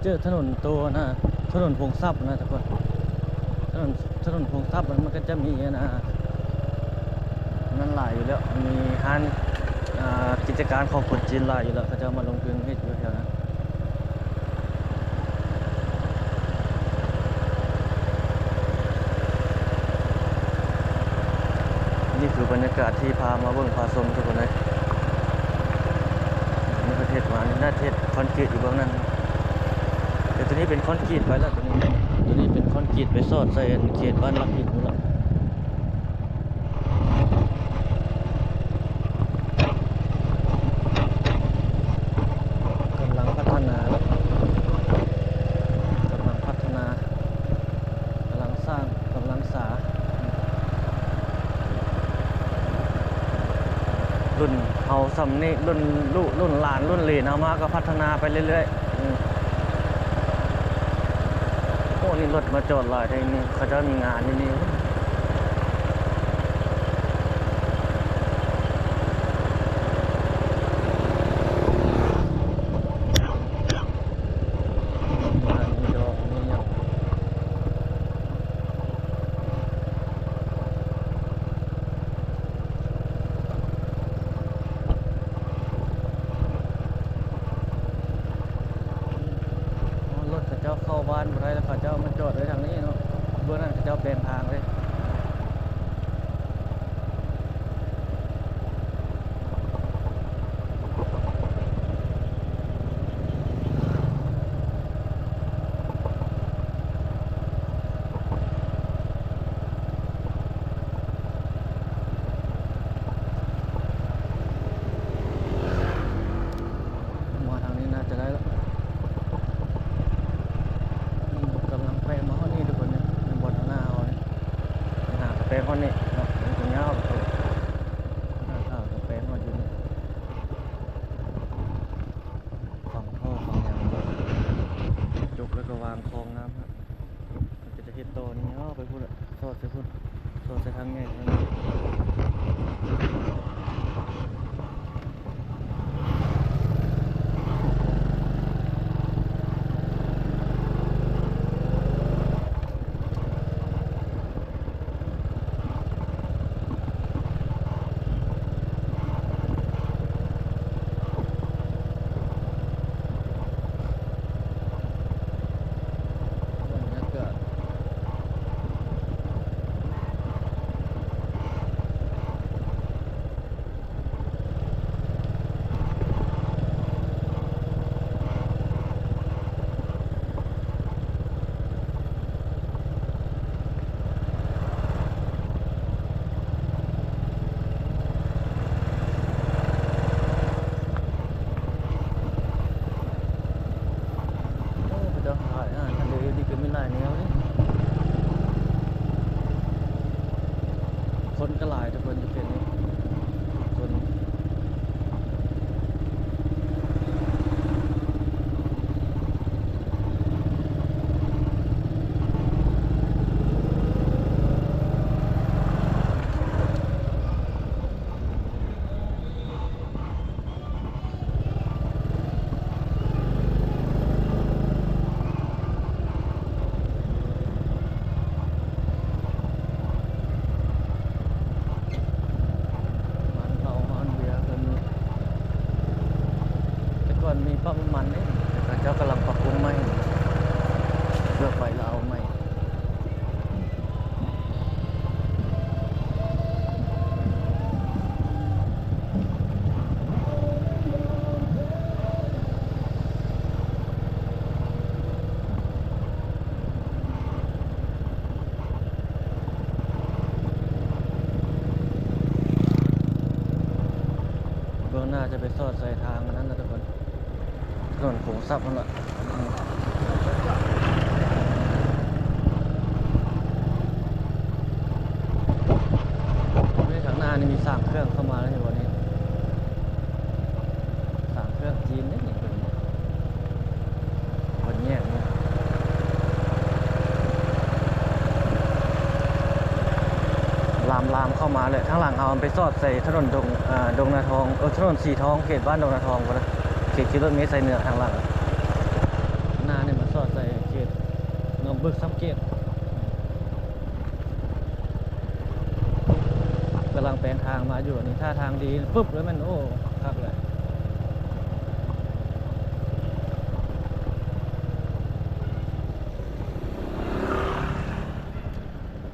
ເຈີຖະໜົນໂຕນະ ຖະໜົນພົງຊັບນະທຸກຄົນ. ຖະໜົນ ຖະໜົນພົງຊັບມັນ ມັນກໍຈະມີອັນນະ ນັ້ນຫຼາຍຢູ່ແລ້ວ ມີຮ້ານ ອ່າ ກິດຈະການຂອງຄົນຈີນຫຼາຍຢູ່ແລ້ວ ເຂົາເຈົ້າມາລົງທຶນເຮັດຢູ່ແຖວນັ້ນ. ນີ້ຄືບັນຍາກາດທີ່ພາມາເບິ່ງພາຊົມທຸກຄົນເອີຍ. ນີ້ເພິ່ນເຮັດມາ ນີ້ໜ້າຈະເຮັດຄອນກຣີດຢູ່ເບື້ອງນັ້ນ ແຕ່ຕົວນີ້ເປັນຄອນກຣີດໄປແລ້ວ ຕົວນີ້ ຕົວນີ້ເປັນຄອນກຣີດໄປສອດໃສ່ເຂດບ້ານຫຼັກອິດພຸ້ນລະ. ກຳລັງພັດທະນາແລ້ວ ກຳລັງພັດທະນາ ກຳລັງສ້າງ ກຳລັງສາ. ລຸ້ນເຮົາສ່ຳນີ້ ລຸ້ນລູກ ລຸ້ນຫຼານ ລຸ້ນເຫຼນເຮົາມາກໍພັດທະນາໄປເລື້ອຍໆ. ອືມ ໂອ້ ນີ້ລົດມາຈອດຫຼາຍແທ້ນີ້ ເຂົາເຈົ້າມີງານຢູ່ນີ້. ລົດເຂົາເຈົ້າເຂົ້າບ້ານບໍ່ໄດ້ ແລ້ວເຂົາເຈົ້າມາຈອດໄວ້ທາງນີ້ເນາະ. ເບື້ອງນັ້ນເຂົາເຈົ້າແປງທາງເລີຍ. ມາທາງນີ້ໜ້າຈະໄດ້ລະ. ອືມ ກຳລັງແປງມາຮອດນີ້ທຸກຄົນ ນີ້ ແມ່ນບໍ່ ທາງໜ້າເຮົານີ້ ຫາກະແປງຮອດນີ້ເນາະ. ມັນກໍຍາວ ຫາກະແປງຮອດຢູ່ນີ້ ຝັງທໍ່ຝັງຫຍັງ ຈົກແລ້ວກໍວາງຄອງນ້ຳ ເພິ່ນກໍຈະເຮັດຕໍ່ນີ້ຍາວໄປພຸ້ນລະ ສອດໃສ່ພຸ້ນ ສອດໃສ່ທາງໃຫຍ່ທາງນັ້ນ. ບັນຍາກາດ ໂອ້ ເຂົາເຈົ້າຂາຍອາຫານທະເລ ນີ້ກໍມີຫຼາຍແນວເດ້. ຄົນກໍຫຼາຍທຸກຄົນຢູ່ເຂດນີ້ ຄົນ ຮ້ານເຫຼົ້າຮ້ານເບຍເພິ່ນ ແຕ່ກ່ອນມີປ້ຳນ້ຳມັນເດ້ ແຕ່ເຂົາເຈົ້າກຳລັງປັບປຸງໃໝ່ ເພື່ອໄປລາວໃໝ່. ເບື້ອງໜ້າຈະໄປສອດໃສ່ທາງອັນນັ້ນລະທຸກຄົນ. ຖະໜົນຂົງຊັບຫັ້ນລະ. ນີ້ທາງໜ້ານີ້ມີສາມເຄື່ອງເຂົ້າມາແລ້ວ ເຫັນບໍ່ນີ້? ສາມເຄື່ອງຈີນເດ້ນີ້ ເພິ່ນ ເພິ່ນແຍກນີ້ ລາມ ລາມເຂົ້າມາແຫຼະ. ທາງຫຼັງເຮົາໄປສອດໃສ່ຖະໜົນດົງ ອ່າ ດົງນາທອງ ເອີ ຖະໜົນສີທອງ ເຂດບ້ານດົງນາທອງພຸ້ນນະ. ຂີ່ລົດເມໃສ່ເໜືອທາງຫຼັງ. ໜ້ານີ້ມາສອດໃສ່ເຂດໜອງບຶກຊຳເກດ ກຳລັງແປງທາງມາຢູ່. ອັນນີ້ຖ້າທາງດີປຶບແລ້ວແມ່ນ ໂອ້ ຄັກແຫຼະ.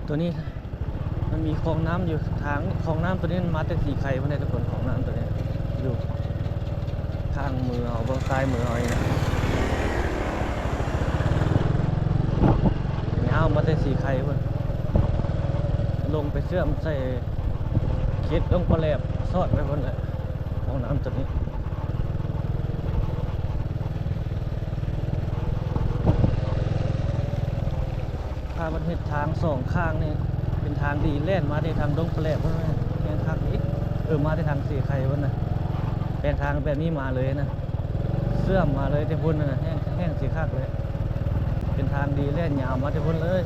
ຕົວນີ້ມັນມີຄອງນ້ຳຢູ່ທາງ ຄອງນ້ຳຕົວນີ້ມັນມາແຕ່ສີໄຄພຸ້ນເດ້ທຸກຄົນ. ຄອງນ້ຳຕົວນີ້ຢູ່ຂ້າງມືເຮົາ ເບື້ອງຊ້າຍມືເຮົານີ້ນະ ຍາວມາແຕ່ສີໄຄພຸ້ນ ລົງໄປເຊື່ອມໃສ່ເຂດດົງປາແຫຼບ ສອດໄປພຸ້ນແຫຼະ ຄອງນ້ຳຕົວນີ້. ຖ້າມັນເຮັດທາງສອງຂ້າງນີ້ເປັນທາງດີ ແລ່ນມາແຕ່ທາງດົງປາແຫຼບພຸ້ນ ແມ່ນແຮ່ງຄັກອີກ. ເອີ ມາແຕ່ທາງເຊໄຄພຸ້ນນະ ແປງທາງແບບນີ້ມາເລີຍນະ ເຊື່ອມມາເລີຍແຕ່ພຸ້ນນະ ແຮ່ງ ແຮ່ງຊິຄັກເລີຍ. ເປັນທາງດີ ແລ່ນຍາວມາແຕ່ພຸ້ນເລີຍ.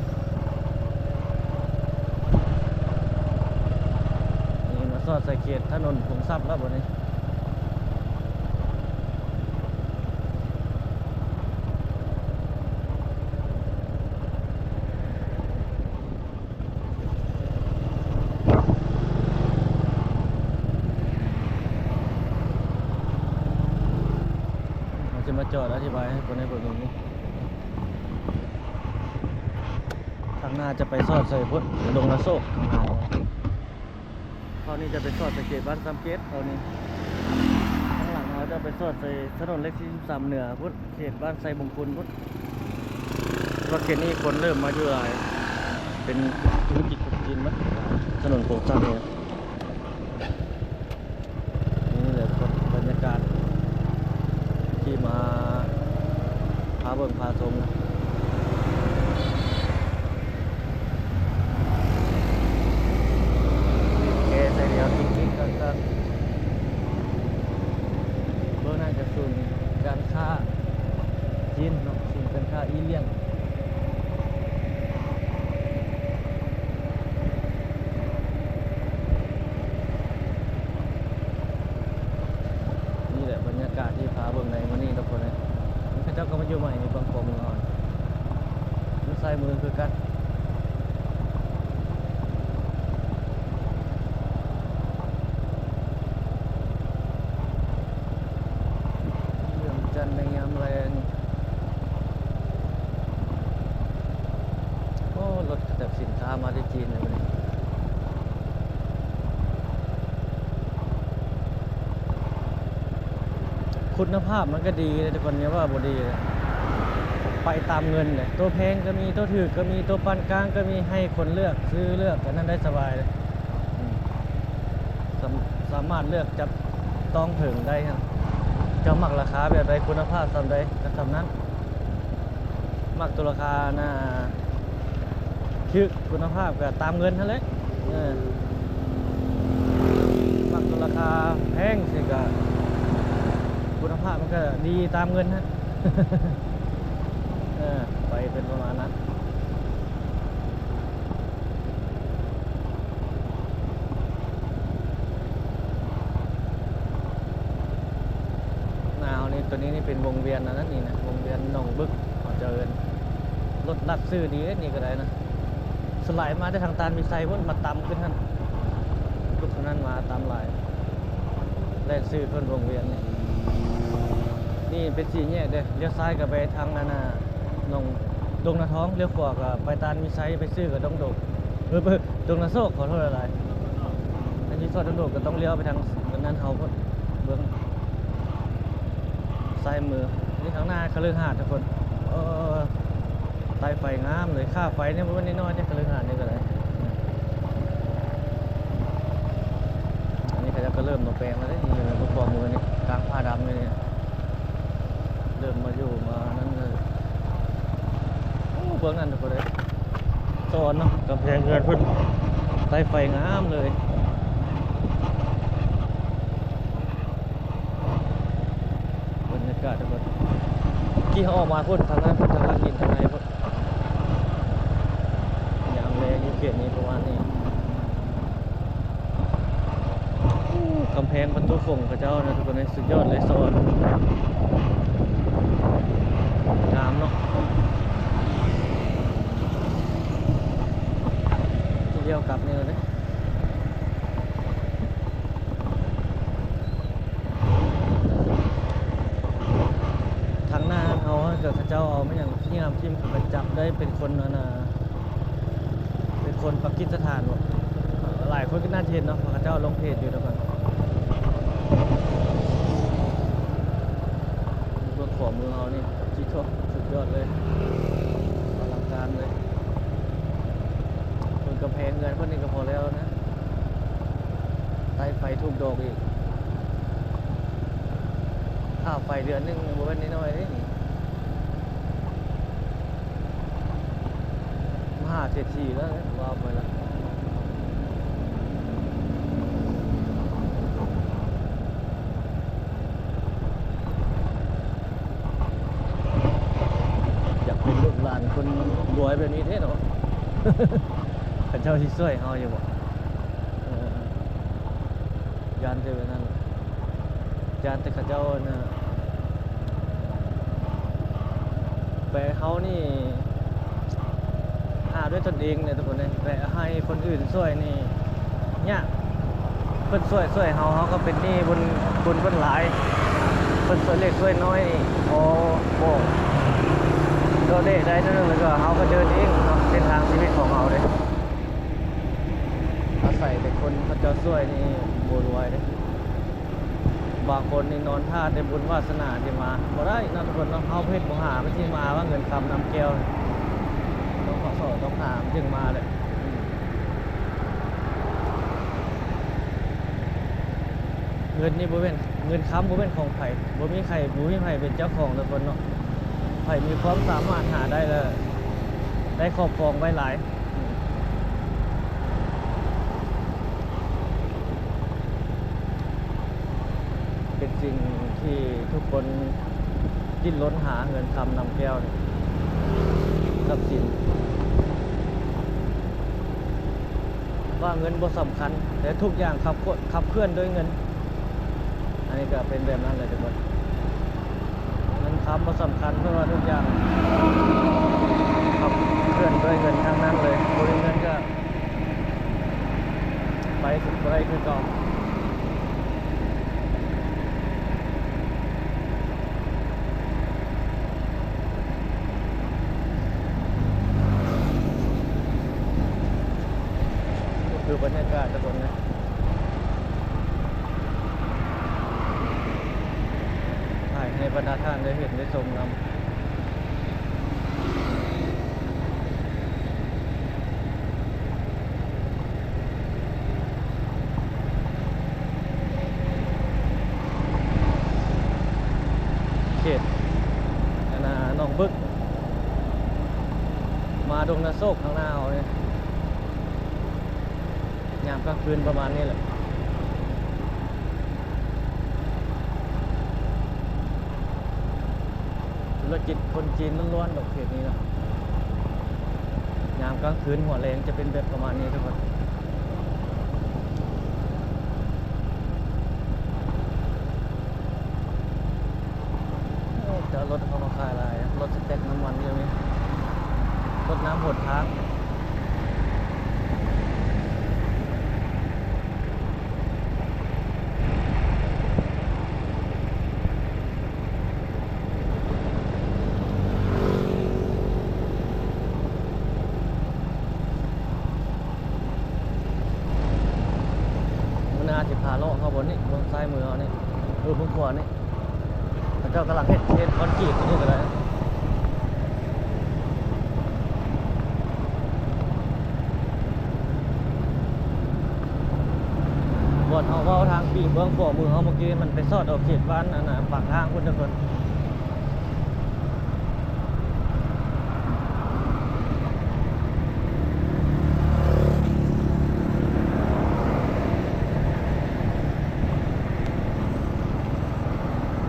ນີ້ມາສອດໃສ່ເຂດຖະໜົນພົງຊັບແລ້ວບັດນີ້. ເຮົາຈະມາຈອດອະທິບາຍໃຫ້ຄົນໃຫ້ເບິ່ງຢູ່ນີ້. ທາງໜ້າຈະໄປສອດໃສ່ພຸ້ນ ດົງນາໂຊກ ທາງໜ້າ. ເຮົານີ້ຈະໄປສອດໃສ່ເຂດບ້ານຊຳເກດ ເຮົານີ້. ທາງຫຼັງເຮົາຈະໄປສອດໃສ່ຖະໜົນເລກສີ່ສິບສາມເໜືອພຸ້ນ ເຂດບ້ານໄຊມົງຄຸນພຸ້ນ. ເພາະເຂດນີ້ຄົນເລີ່ມມາຢູ່ຫຼາຍ ເປັນທຸລະກິດຄົນຈີນໝົດ ຖະໜົນໂຄງສ້າງນີ້. ນີ້ແຫຼະທຸກຄົນ ບັນຍາກາດທີ່ມາພາເບິ່ງພາຊົມ. ແກ່ໃສ່ດຽວຕິດໆກັກໆ. ເບິ່ງນັ້ນກະສູນການຄ້າຈີນເນາະ ສູນການຄ້າອີ່ຫຼຽງ. ນີ້ແຫຼະບັນຍາກາດທີ່ພາເບິ່ງໃນມື້ນີ້ທຸກຄົນເອີຍ. ເຂົາເຈົ້າກໍມາຢູ່ໃໝ່ຢູ່ບາງກອກເມືອງເຮົາ ຢູ່ຊ້າຍມືຄືກັນ. ວຽງຈັນໃນຍາມແລງ. ໂອ້ ລົດຂະຈັບສິນຄ້າມາແຕ່ຈີນເລີຍບັດນີ້. ຄຸນນະພາບມັນກໍດີເດ້ທຸກຄົນ ຢ່າວ່າບໍ່ດີເດ້. ໄປຕາມເງິນເດ້ ໂຕແພງກໍມີ ໂຕຖືກກໍມີ ໂຕປານກາງກໍມີ ໃຫ້ຄົນເລືອກ ຊື້ເລືອກ ອັນນັ້ນໄດ້ສະບາຍເດ້. ອືມ ສາ ສາມາດເລືອກຈັບຕ້ອງເຖິງໄດ້. ເຈົ້າມັກລາຄາແບບໃດ ຄຸນນະພາບສ່ຳໃດກໍສ່ຳນັ້ນ. ມັກໂຕລາຄາໜ້າຖືກ ຄຸນນະພາບກໍຕາມເງິນຫັ້ນແຫຼະ. ເອີ ມັກໂຕລາຄາແພງຊີ້ກໍ ຄຸນນະພາບມັນກໍດີຕາມເງິນຫັ້ນ. ເອີ ໄປເປັນປະມານນັ້ນ. ໜ້າເຮົານີ້ ຕົວນີ້ນີ້ເປັນວົງວຽນອັນນັ້ນນີ້ນະ ວົງວຽນໜອງບຶກ ເຂົາເຈົ້າເອີ້ນ. ລົດລັດຊື່ດີເດ້ ນີ້ກໍໄດ້ນະ ສະໄຫຼມາແຕ່ທາງຕານມີໄຊພຸ້ນ ມາຕຳຂຶ້ນຫັ້ນ ລຸກຕົງນັ້ນມາຕຳຫຼາຍ ແລະຊື່ເພິ່ນວົງວຽນນີ້. ນີ້ເປັນສີ່ແຍກເດ້ ລ້ຽວຊ້າຍກໍໄປທາງນັ້ນນະ ໜອງ ດົງນາທອງ ລ້ຽວຂວາກໍໄປຕານມີໄຊ ໄປຊື່ກໍດົງໂດກ ເອີ ດົງນາໂຊກ ຂໍໂທດຫຼາຍໆ. ອັນທີ່ຊອດດົງໂດກກໍຕ້ອງລ້ຽວໄປທາງນັ້ນເຮົາພຸ້ນ ເບິ່ງຊ້າຍມື. ນີ້ທາງໜ້າຄະລືຫາດທຸກຄົນ ເອີ ໃຕ້ໄຟງາມເລີຍ ຄ່າໄຟນີ້ບໍ່ແມ່ນນ້ອຍໆເດ້ ຄະລືຫາດນີ້ກໍໄດ້. ອັນນີ້ເຂົາເຈົ້າກໍເລີ່ມມາແປງແລ້ວເດ້ ນີ້ ນີ້ ນີ້ ກາງຜາດຳນີ້ ນີ້ ເລີ່ມມາຢູ່ມານັ້ນເລີຍ. ໂອ້ ເບື້ອງນັ້ນກໍໄດ້ ສະອອນເນາະ ກຳແພງເຮືອນເພິ່ນ ໃຕ້ໄຟງາມເລີຍ. ບັນຍາກາດທຸກຄົນ ທີ່ເຮົາອອກມາພຸ້ນ ທາງນັ້ນ ທາງຫຼັກຫີນ ທາງໃນພຸ້ນ ຍາມແລງຢູ່ເຂດນີ້ປະມານນີ້. ໂອ້ ກຳແພງປະຕູຂົງເຂົາເຈົ້ານະທຸກຄົນເອີຍ ສຸດຍອດເລີຍ ສະອອນ. ຊິລ້ຽວກັບນີ້ເລີຍເດ້. ທາງໜ້າເຮົາກໍເຂົາເຈົ້າເອົາມາຫຍັງທີ່ງາມຖິ້ມ ເຂົາກໍຈັບໄດ້ເປັນຄົນ ອັນນ່າ ເປັນຄົນປາກິສຖານບໍ ຫຼາຍຄົນກໍໜ້າຈະເຫັນເນາະ ເພາະເຂົາເຈົ້າລົງເພຈຢູ່ດອກ. ເບິ່ງຂວາມືເຮົານີ້ ຈິໂທ້ ສຸດຍອດເລີຍ ອະລັງການເລີຍ. ເບິ່ງກຳແພງເຮືອນເພິ່ນນີ້ກໍພໍແລ້ວນະ ໄຕ້ໄຟທຸກດອກອີກ. ຄ່າໄຟເດືອນໜຶ່ງບໍ່ແມ່ນນ້ອຍໆເດ້ນີ້. ມະຫາເສດຖີແລ້ວເດ້ ວ່າໄປລະ. ຢາກເປັນລູກຫຼານຄົນລວຍແບບນີ້ແທ້ເນາະ. ເຂົາເຈົ້າຊິຊ່ວຍເຮົາຢູ່ບໍ່? ເອີ ຢ້ານແຕ່ແບບນັ້ນ ຢ້ານແຕ່ເຂົາເຈົ້າ ອັນນ່າ ແບບເຮົານີ້ຫາດ້ວຍຕົນເອງເດ້ທຸກຄົນເດ້ ແບບໃຫ້ຄົນອື່ນຊ່ວຍນີ້ຍາກ. ເພິ່ນຊ່ວຍ ຊ່ວຍເຮົາ ເຮົາກໍເປັນໜີ້ບຸນ ບຸນເພິ່ນຫຼາຍ. ເພິ່ນຊ່ວຍເລັກຊ່ວຍນ້ອຍນີ້ ພໍບໍ່ໂດເດະໄດ້ໜ້ອຍໜຶ່ງ ແລ້ວກໍເຮົາກໍເດີນເອງເນາະ ເສັ້ນທາງຊີວິດຂອງເຮົາເດ້. ອາໄສແຕ່ຄົນເຂົາເຈົ້າຊ່ວຍນີ້ບໍ່ລວຍເດ້. ບາງຄົນນີ້ນອນຖ້າແຕ່ບຸນວາສະໜາຊິມາ ບໍ່ໄດ້ເນາະທຸກຄົນເນາະ. ເຮົາເຮັດບໍ່ຫາມັນຊິມາວ່າເງິນຄຳນ້ຳແກ້ວ ຕ້ອງເຂົ້າສອນຕ້ອງຫາມັນຈຶ່ງມາແຫຼະ. ເງິນນີ້ບໍ່ແມ່ນ ເງິນຄຳບໍ່ແມ່ນຂອງໃຜ ບໍ່ມີໃຜ ບໍ່ມີໃຜເປັນເຈົ້າຂອງທຸກຄົນເນາະ. ໃຜມີຄວາມສາມາດຫາໄດ້ແລ້ວ ໄດ້ຄອບຄອງໄວ້ຫຼາຍ. ເປັນສິ່ງທີ່ທຸກຄົນດີ້ນລົນຫາ ເງິນຄຳນ້ຳແກ້ວນີ້ ຊັບສິນ ວ່າເງິນບໍ່ສຳຄັນ ແຕ່ທຸກຢ່າງຂັບ ຂັບເຄື່ອນໂດຍເງິນ. ອັນນີ້ກໍເປັນແບບນັ້ນແຫຼະທຸກຄົນ ເງິນຄຳບໍ່ສຳຄັນ ເພາະວ່າທຸກຢ່າງຂັບເຄື່ອນດ້ວຍເງິນທັງນັ້ນເລີຍ. ບໍ່ມີເງິນກໍໄປບໍ່ໄດ້ຄືເກົ່າ. ນີ້ຄືບັນຍາກາດທຸກຄົນເອີຍ ຖ່າຍໃຫ້ບັນດາທ່ານໄດ້ເຫັນໄດ້ຊົມນຳ. ເຂດ ອັນນ່າ ໜອງບຶກ ມາດົງນາໂຊກ ທາງໜ້າເຮົານີ້ ຍາມກາງຄືນປະມານນີ້ແຫຼະ. ທຸລະກິດຄົນຈີນລ້ວນໆ ດອກເຂດນີ້ເນາະ. ຍາມກາງຄືນຫົວແລງຈະເປັນແບບປະມານນີ້ທຸກຄົນ. ໂອ້ ຈະເອົາລົດເຂົ້າມາຂາຍຫຼາຍ ລົດສະແຕັກນ້ຳມັນຢູ່ນີ້ ລົດນ້ຳຫົນທາງ. ມື້ໜ້າຊິພາເລາະເຮົາບ່ອນນີ້ ເບື້ອງຊ້າຍມືເຮົານີ້ ເອີ ເບື້ອງຂວານີ້. ເຂົາເຈົ້າກຳລັງເຮັດ ເຮັດຄອນກຣີດຢູ່ນີ້ກໍໄດ້. ບ່ອນເຮົາເວົ້າທາງປີກເບື້ອງຂວາມືເຮົາເມື່ອກີ້ ມັນໄປສອດເອົາເຂດບ້ານ ອັນນ່າ ປາກທາງພຸ້ນເດີເພິ່ນ.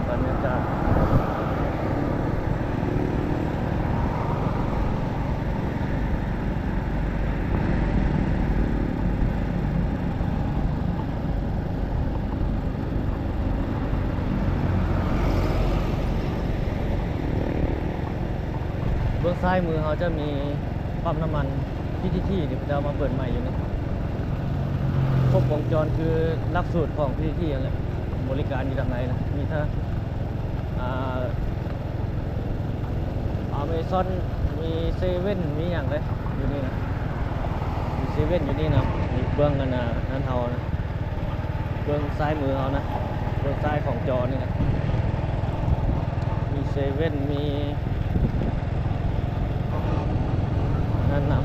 ບັນຍາກາດ ເ ຊ້າຍມືເຮົາຈະມີປ້ຳນ້ຳມັນ ພີທີທີ ທີ່ເຂົາເຈົ້າມາເປີດໃໝ່ຢູ່ນີ້ ຄົບວົງຈອນຄືຫຼັກສູດຂອງ ພີທີທີ ຫັ້ນແຫຼະ. ບໍລິການຢູ່ທາງໃນນະ ມີທັງ ອ່າ ອາເມຊອນ ມີເຊເວັ່ນ ມີຫຍັງເດ້ຢູ່ນີ້ນະ ມີເຊເວັ່ນຢູ່ນີ້ນະ ຢູ່ເບື້ອງອັນນະ ນັ້ນເຮົານະ ເບື້ອງຊ້າຍມືເຮົານະ ເບື້ອງຊ້າຍຂອງຈໍນີ້ນະ ມີເຊເວັ່ນ ມີອັນນັ້ນນະ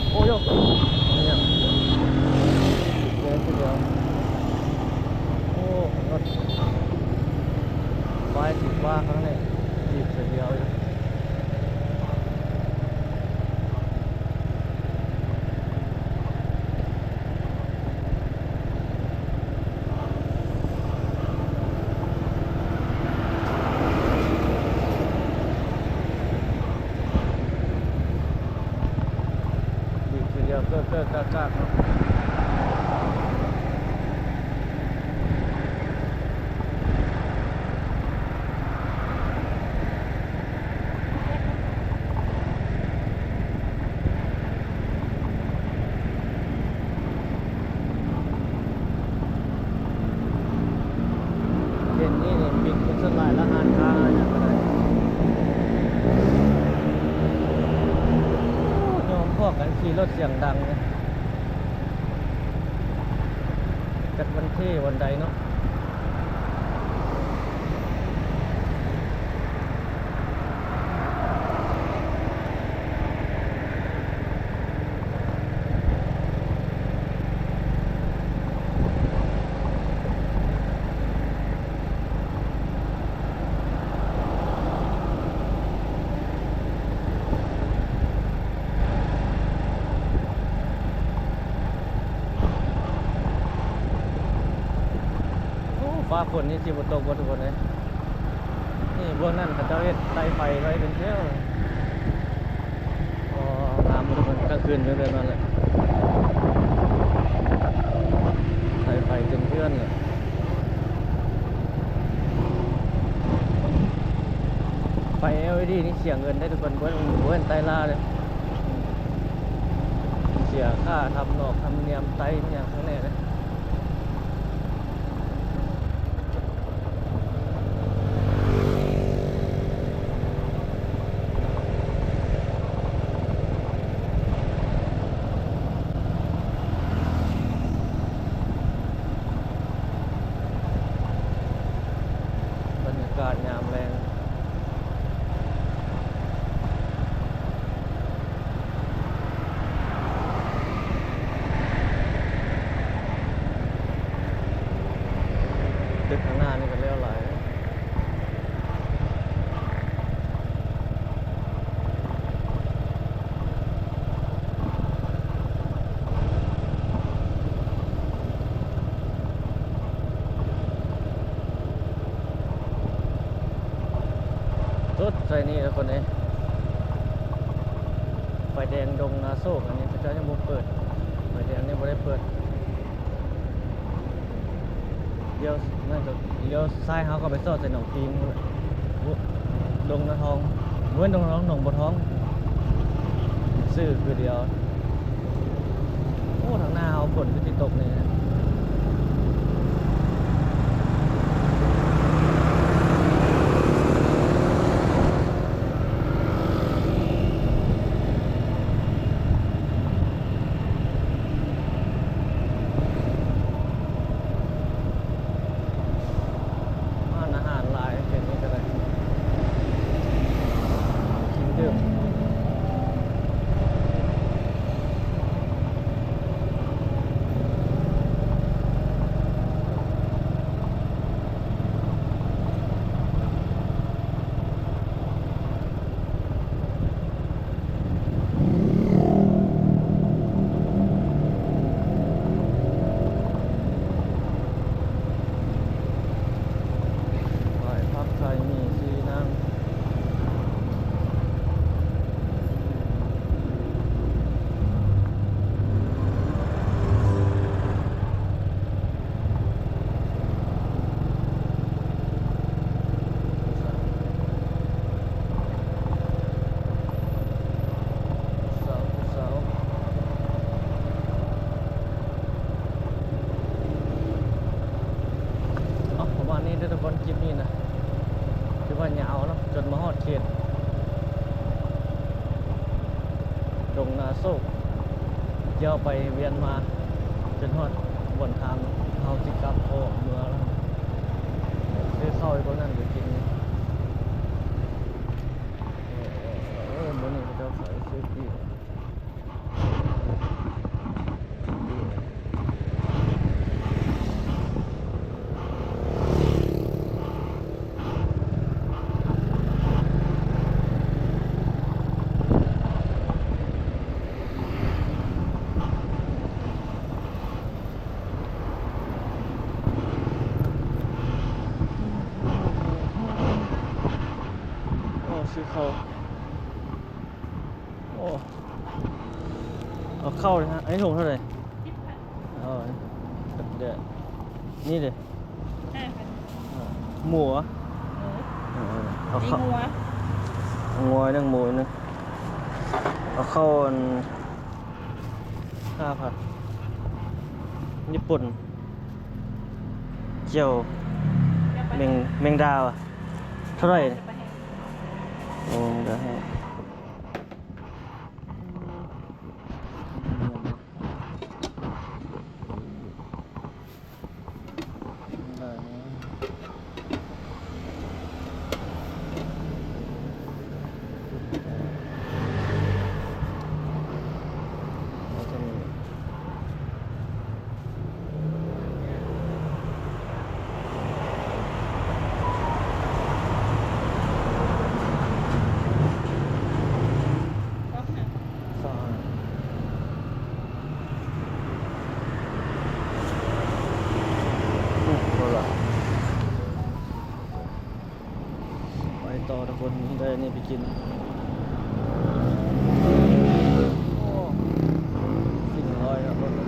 ໂອ້ໂຢ ເປັນຫຍັງ ໂອ້ ລົດໄຟສີຟ້າຂ້າງໃນ ບີບສະດຽວຢູ່. ບີບທີດຽວເກີກໆກາກໆເນາະ. ເສັ້ນນີ້ນີ້ປິດເປັນສ່ວນຫຼາຍລະ ຮ້ານຄ້າຮ້ານຫຍັງກໍໄດ້. ໂອ້ ຍອມພວກກັນຂີ່ລົດສຽງດັງເລີຍ ຈັກວັນເທວັນໃດເນາະ. ໂອ້ ຟ້າຝົນນີ້ຊິບໍ່ຕົກບໍ່ທຸກຄົນເອີຍ. ນີ້ເບື້ອງນັ້ນເຂົາເຈົ້າເຮັດໄຕ່ໄຟໄວ້ເປັນແຖວ. ອໍ ງາມທຸກຄົນ ກາງຄືນເປັນແບບນັ້ນແຫຼະ ໄຕ່ໄຟເຕັມເຮືອນເລີຍ. ໄຟ ແອລອີດີ ນີ້ເສຍເງິນໄດ໋ທຸກຄົນ ບໍ່ແມ່ນ ບໍ່ແມ່ນໄຕ່ລ້າເດ້ ເສຍຄ່າທຳນອກທຳນຽມໄຕ່ຫຍັງຂ້າງໃນເດ້. ບັນຍາກາດຍາມແລງ. ຕຶກຂ້າງໜ້ານີ້ກໍແລ້ວຫຼາຍ. ສຸດໃສ່ນີ້ແລ້ວຄົນເອີຍ ໄຟແດງດົງນາໂຊກ ອັນນີ້ເຂົາເຈົ້າຍັງບໍ່ເປີດ ໄຟແດງນີ້ບໍ່ໄດ້ເປີດ. ລ້ຽວນັ້ນກໍລ້ຽວຊ້າຍເຮົາກໍໄປຊອດໃສ່ໜອງປີງພຸ້ນແຫຼະ ດົງນາທອງ ບໍ່ແມ່ນດົງນາທອງ ໜອງບົວທອງ ຊື່ຄືດຽວ. ໂອ້ ທາງໜ້າເຮົາຝົນຄືຊິຕົກນີ້. ຮ້ານອາຫານຫຼາຍເຂດນີ້ກໍໄດ້ ກິນດື່ມ. ໂ ດົງນາໂຊກ ຈຽວໄປວຽນມາ ຈົນຮອດບ່ອນທາງເຮົາຊິກັບເຂົ້າເມືອແລ້ວ. ຊື້ເຂົ້າໃຫ້ພວກນັ້ນໄປກິນ. ເອີ ມື້ນີ້ເຂົາເຈົ້າຂາຍຊື້ປີ້ງ. ໂອ້ ຊື້ເຂົ້າ. ໂອ້ ເອົາເຂົ້າເລີຍຮະ. ອັນນີ້ຖົງເທົ່າໃດ? ສິບພັນ. ເອີ ເດີ ນີ້ເດ? ຫ້າພັນ. ໝູຫວາ? ເອີ ເອີ ເອົາເຂົ້າ ງົວ ງົວໜຶ່ງ ໝູໜຶ່ງ. ເອົາເຂົ້າອັນ ຫ້າພັນ. ຍີ່ປຸ່ນ ກ່ຽວ ແມງ ແມງດາຫວາ? ເທົ່າໃດ? ໂອ້ ແມງດາແຫ້ງ. ໄປຕໍ່ທຸກຄົນ ໄດ້ອັນນີ້ໄປກິນ. ໂອ້ ສີ່ຮ້ອຍເນາະ ລົດ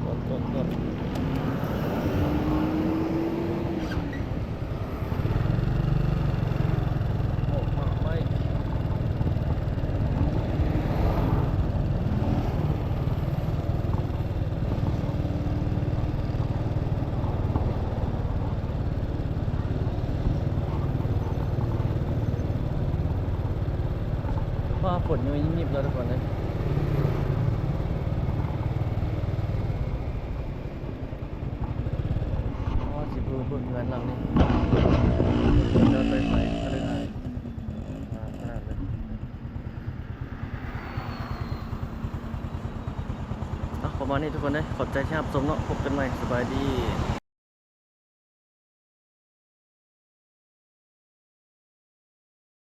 ລົດ ລົດ ລົດ. ໂອ້ ໝາກໄມ້ ຟ້າຝົນຢູ່ຍິບໆ ແລ້ວທຸກຄົນເອີຍ. ອໍ ຊິເບິ່ງເຮືອນຫຼັງນີ້ ເດີນໄປໄສ ຄະລືຫາດ ງາມຂະໜາດເລີຍ. ເອົາ ປະມານນີ້ທຸກຄົນເດີ ຂອບໃຈທີ່ຮັບຊົມເນາະ ພົບກັນໃໝ່ ສະບາຍດີ.